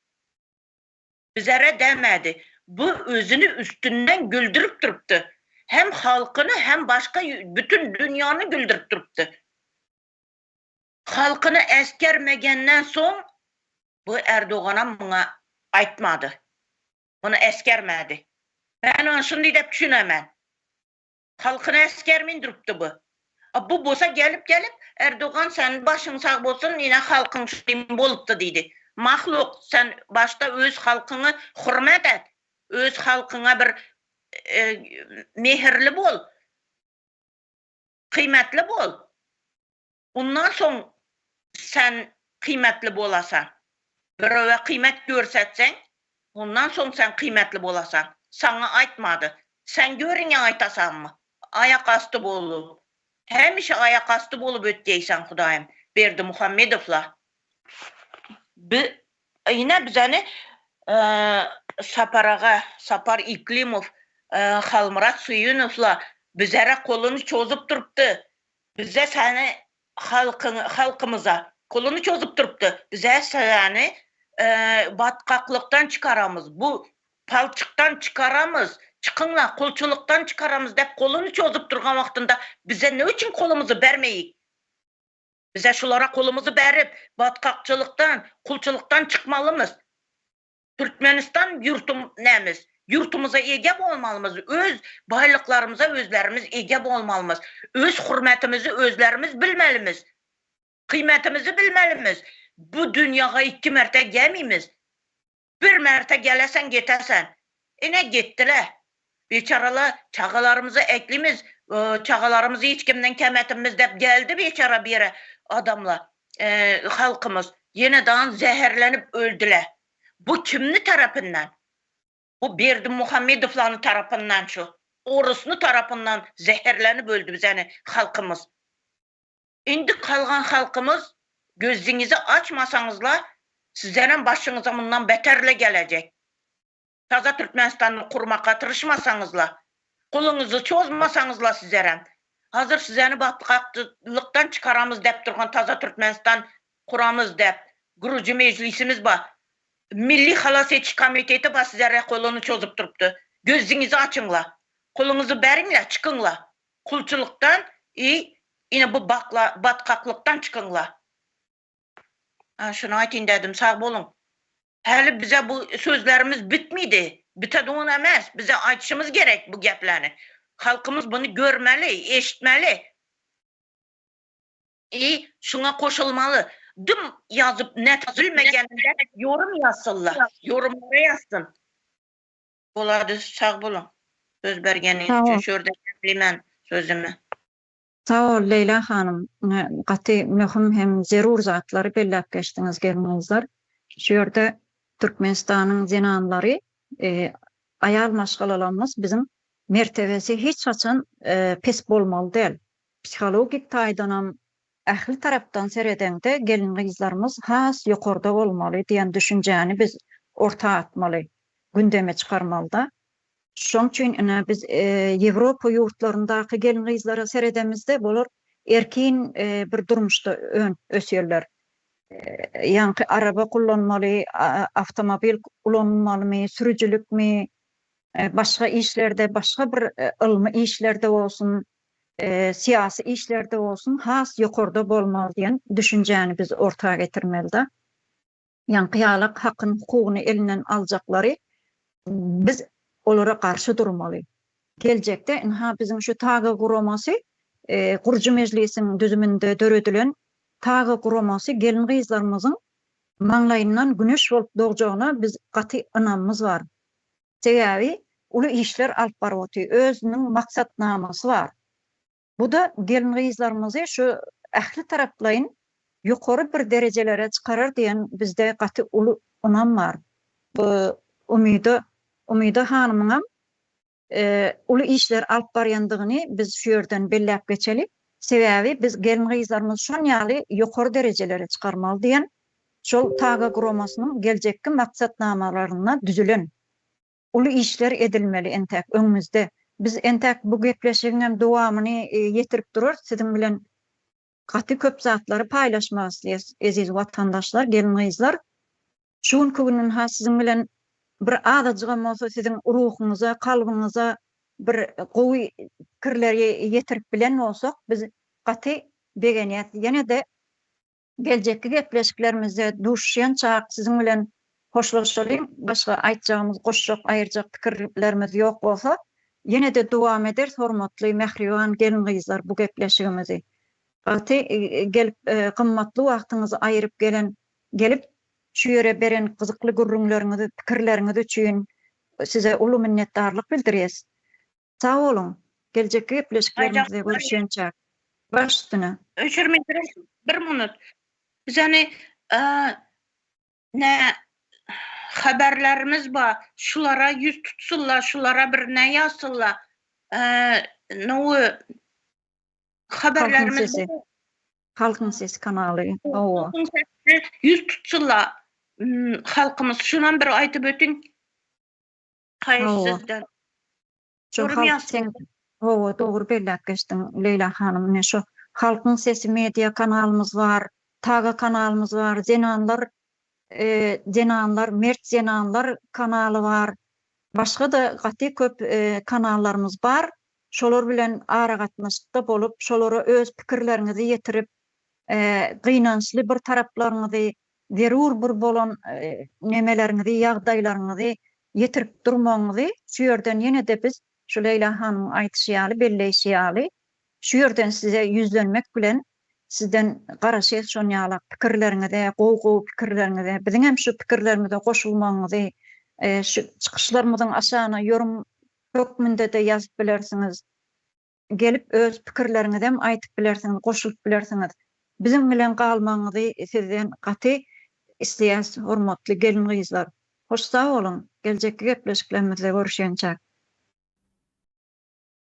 Bizere dämädi. Bu özüni üstünden güldürip durupdy. Hem halkyny hem başga bütün dünýany güldürip durupdy. Halkyny esgermegenden soň bu Erdoganam muňa aýtmady. Muny esgermädi. Men ony şundy dep düşünemen. Halkyny äsgermin durupdy bu. A bu bolsa gelip gelip Erdogan sen başyň sag bolsun ine halkyň şuny bolupdy diýdi. Mahluk sen başda öz halkyňy hurmet et. Öz halkyňa bir mehirli bol. Kyýmatly bol. Ondan soň sen kyýmatly bolasaň. Birewe kyýmat görsetseň, ondan soň sen kyýmatly bolasaň. Saňa aýtmady. Sen görüňe aýtasaňmy? Aýak asty bolup. Hemişe aýak asty bolup ötgeýseň Hudaýym. Berdimuhamedowla. Bi ine bizeni Sapar aga, Sapar Iklimow, Halmyrat Söýünowla bizere goluny çozup durupdy. Bize seni halkyň halkymyza goluny çozup durupdy. Bize seni batgaklykdan çykaramyz, bu palçykdan çykaramyz, çykyňla gulçulykdan çykaramyz dep goluny çozup durgan wagtynda bize ne üçin golumyzy bermeýik? Bize şulara golumyzy berip, batkakçylykdan, kulçulykdan çykmalymyz. Türkmenistan ýurtum nämiz? Ýurtumyza ege bolmalymyz, öz baýlyklarymyza özlerimiz ege bolmalymyz, öz hurmetimizi özlerimiz bilmelimiz, kyýmetimizi bilmelimiz. Bu dünýaga ikki merte gemimiz. Bir merte gelesen getesen. Ine gitdiler. Biçaralar çagalarymyzy eklimiz, çagalarymyzy hiç kimden kem etimiz dep geldi biçara bir ýere adamlar, halkymyz. Ýene dan zäherlenip öldüler. Bu kimni tarapyndan? Bu Berdimuhamedowlany tarapyndan şu. Orusny tarapyndan zäherlenip öldü bizeni halkymyz. Indi kalgan halkymyz gözüňizi açmasaňyzla sizlerem başyňyza mundan beterle gelejek. Taza Türkmenistany kurmaka tyrşmasaňyzla, goluňyzy çozmasaňyzla sizlerem. Hazir sizeni batgaklykdan çykaramyz dep durgan Taza Türkmenistan kuramyz dep gurujy mejlisimiz ba. Milli halas etiş komiteti ba sizlere goluny çozup durupdy. Gözüňizi açyňla. Goluňyzy beriňle çykyňla. Kulçulykdan i ine bu bakla batgaklykdan çykyňla. Ha şuny aýtyn dedim sag boluň. Häli bize bu sözlerimiz bitmidi. Bitedogan emes. Bize aýtyşymyz gerek bu geplerini. Halkymyz buny görmeli, eşitmeli. I şuňa goşulmaly. Dym ýazyp net bilmegeninde ýorum ýazsynlar. Ýorumlara ýazsyn. Bolady sag boluň söz bergeniňiz üçin şu ýerde jemleýmen sözümi. Sag bol Leýla hanym gaty möhüm hem zerur zatlary belläp geçdiňiz gelin-gyzlar. Şu ýerde Türkmenistanyň zenanlary aýal maşgalalarymyz biziň mertebesi hiç haçan pes bolmaly däl. Psihologik taýdanam ähli tarapdan seredeňde gelin-gyzlarymyz has ýokarda bolmaly diýen düşünjäni biz orta atmaly, gündeme çykarmalyda. Şoň üçin ine biz Ýewropa ýurtlaryndaky gelin-gyzlara seredemizde bular erkin bir durmuşda ösýärler. Ýaňky araba kullanmaly, awtomobil ulanmalymy, sürüjilikmi, başga işlerde, başga bir ylmy işlerde bolsun, syýasy işlerde bolsun has ýokarda bolmaly diýen düşünjäni biz orta getirmelide. Ýaňky ýalak hakyny hukugyny elinden aljaklary biz olara garşy durmaly. Geljekde ynha biziň şu TAGA guramasy gurujy mejlisiň düzüminde döredilen TAGA guramasy gelin-gyzlarymyzyň maňlaýyndan güneş bolup dogjagyna biz gaty ynamymyz bar. Sebäbi uly işler alyp baryp otyr, özüniň maksatnamasy bar. Bu-da gelin-gyzlarymyzy şu ähli taraplaýyn ýokary bir derejelere çykarar diýen bizde gaty uly ynam bar. Bu Umyda, Umyda hanymyňam uly işler alyp barýandygyny biz şu ýerden belläp geçeli. Sebäbi biz gelin-gyzlarymyzy şon ýaly ýokary derejelere çykarmaly diýen şol TAGA guramasynyň geljekki maksatnamalarynda düzülen Uly işler edilmeli entäk öňümizde. Biz entäk bu gepleşigiňem dowamyny ýetirip durarys siziň bilen gaty köp zatlary paýlaşmak isleýäs eziz watandaşlar gelin-gyzlar. Şu günki gün ynha siziň bilen bir azajygam bolsa siziň ruhuňyza kalbyňyza bir gowy pikirleri ýetirip bilen bolsak biz gaty begenýäs. Ýene-de Geljekki gepleşiklerimizde duşuşýançak siziň bilen hoşlaşalyň. Başga aýtjagymyz, goşjak, aýyrjak pikirlerimiz ýok bolsa, ýene-de dowam ederis hormatly mähriban gelin-gyzlar bu gepleşigimizi. Gaty gelip gymmatly wagtyňyzy aýyryp gelen gelip şu ýere beren gyzykly gürrüňleriňizi, pikirleriňiz üçin size uly minnetdarlyk bildirýäs. Sag boluň. Geljekki gepleşiklerimizde görüşýänçäk. Baş üstüne. Öçürme bir minut. Bizani ne haberlerimiz bar. Şulara yüz tutsunlar, şulara bir ne yazsınlar. No haberlerimiz sesi. Halkyň sesi kanaly. Hawa. Halkyň sesine ýüz tutsunlar. Halkymyz şunam bir aýdyp ötüň. Haýyş sizden. Şu halk sen hawa dogry belläp geçdiň Leýla hanym ine şu Halkyň sesi media kanalymyz bar, Taga kanalymyz bar, zenanlar zenanlar mert zenanlar kanaly bar. Başga-da gaty köp kanallarymyz bar. Şolar bilen aragatnaşykda bolup, şolara öz pikirleriňizi ýetirip, gynançly bir taraplaryňyzy, zerur bir bolan nemeleriňizi, ýagdaýlaryňyzy ýetirip durmagyňyzy şu ýerden ýene-de biz şu Leýla hanymyň aýdyşy ýaly, belleýşi ýaly, şu ýerden size ýüzlenmek bilen sizden garaşýas şon ýalak pikirleriňize, gowy-gowy pikirleriňize, biziňem şu pikirlerimize goşulmagyňyzy, şu çykyşlarymyzyň aşagyna ýorum hökmünde-de ýazyp bilersiňiz. Gelip öz pikirleriňizem aýdyp bilersiňiz, goşulyp bilersiňiz. Biziň bilen galmagyňyzy sizden gaty isleýäs hormatly gelin-gyzlar. Hoş sag boluň, geljekki gepleşiklerimizde görüşýänçäk.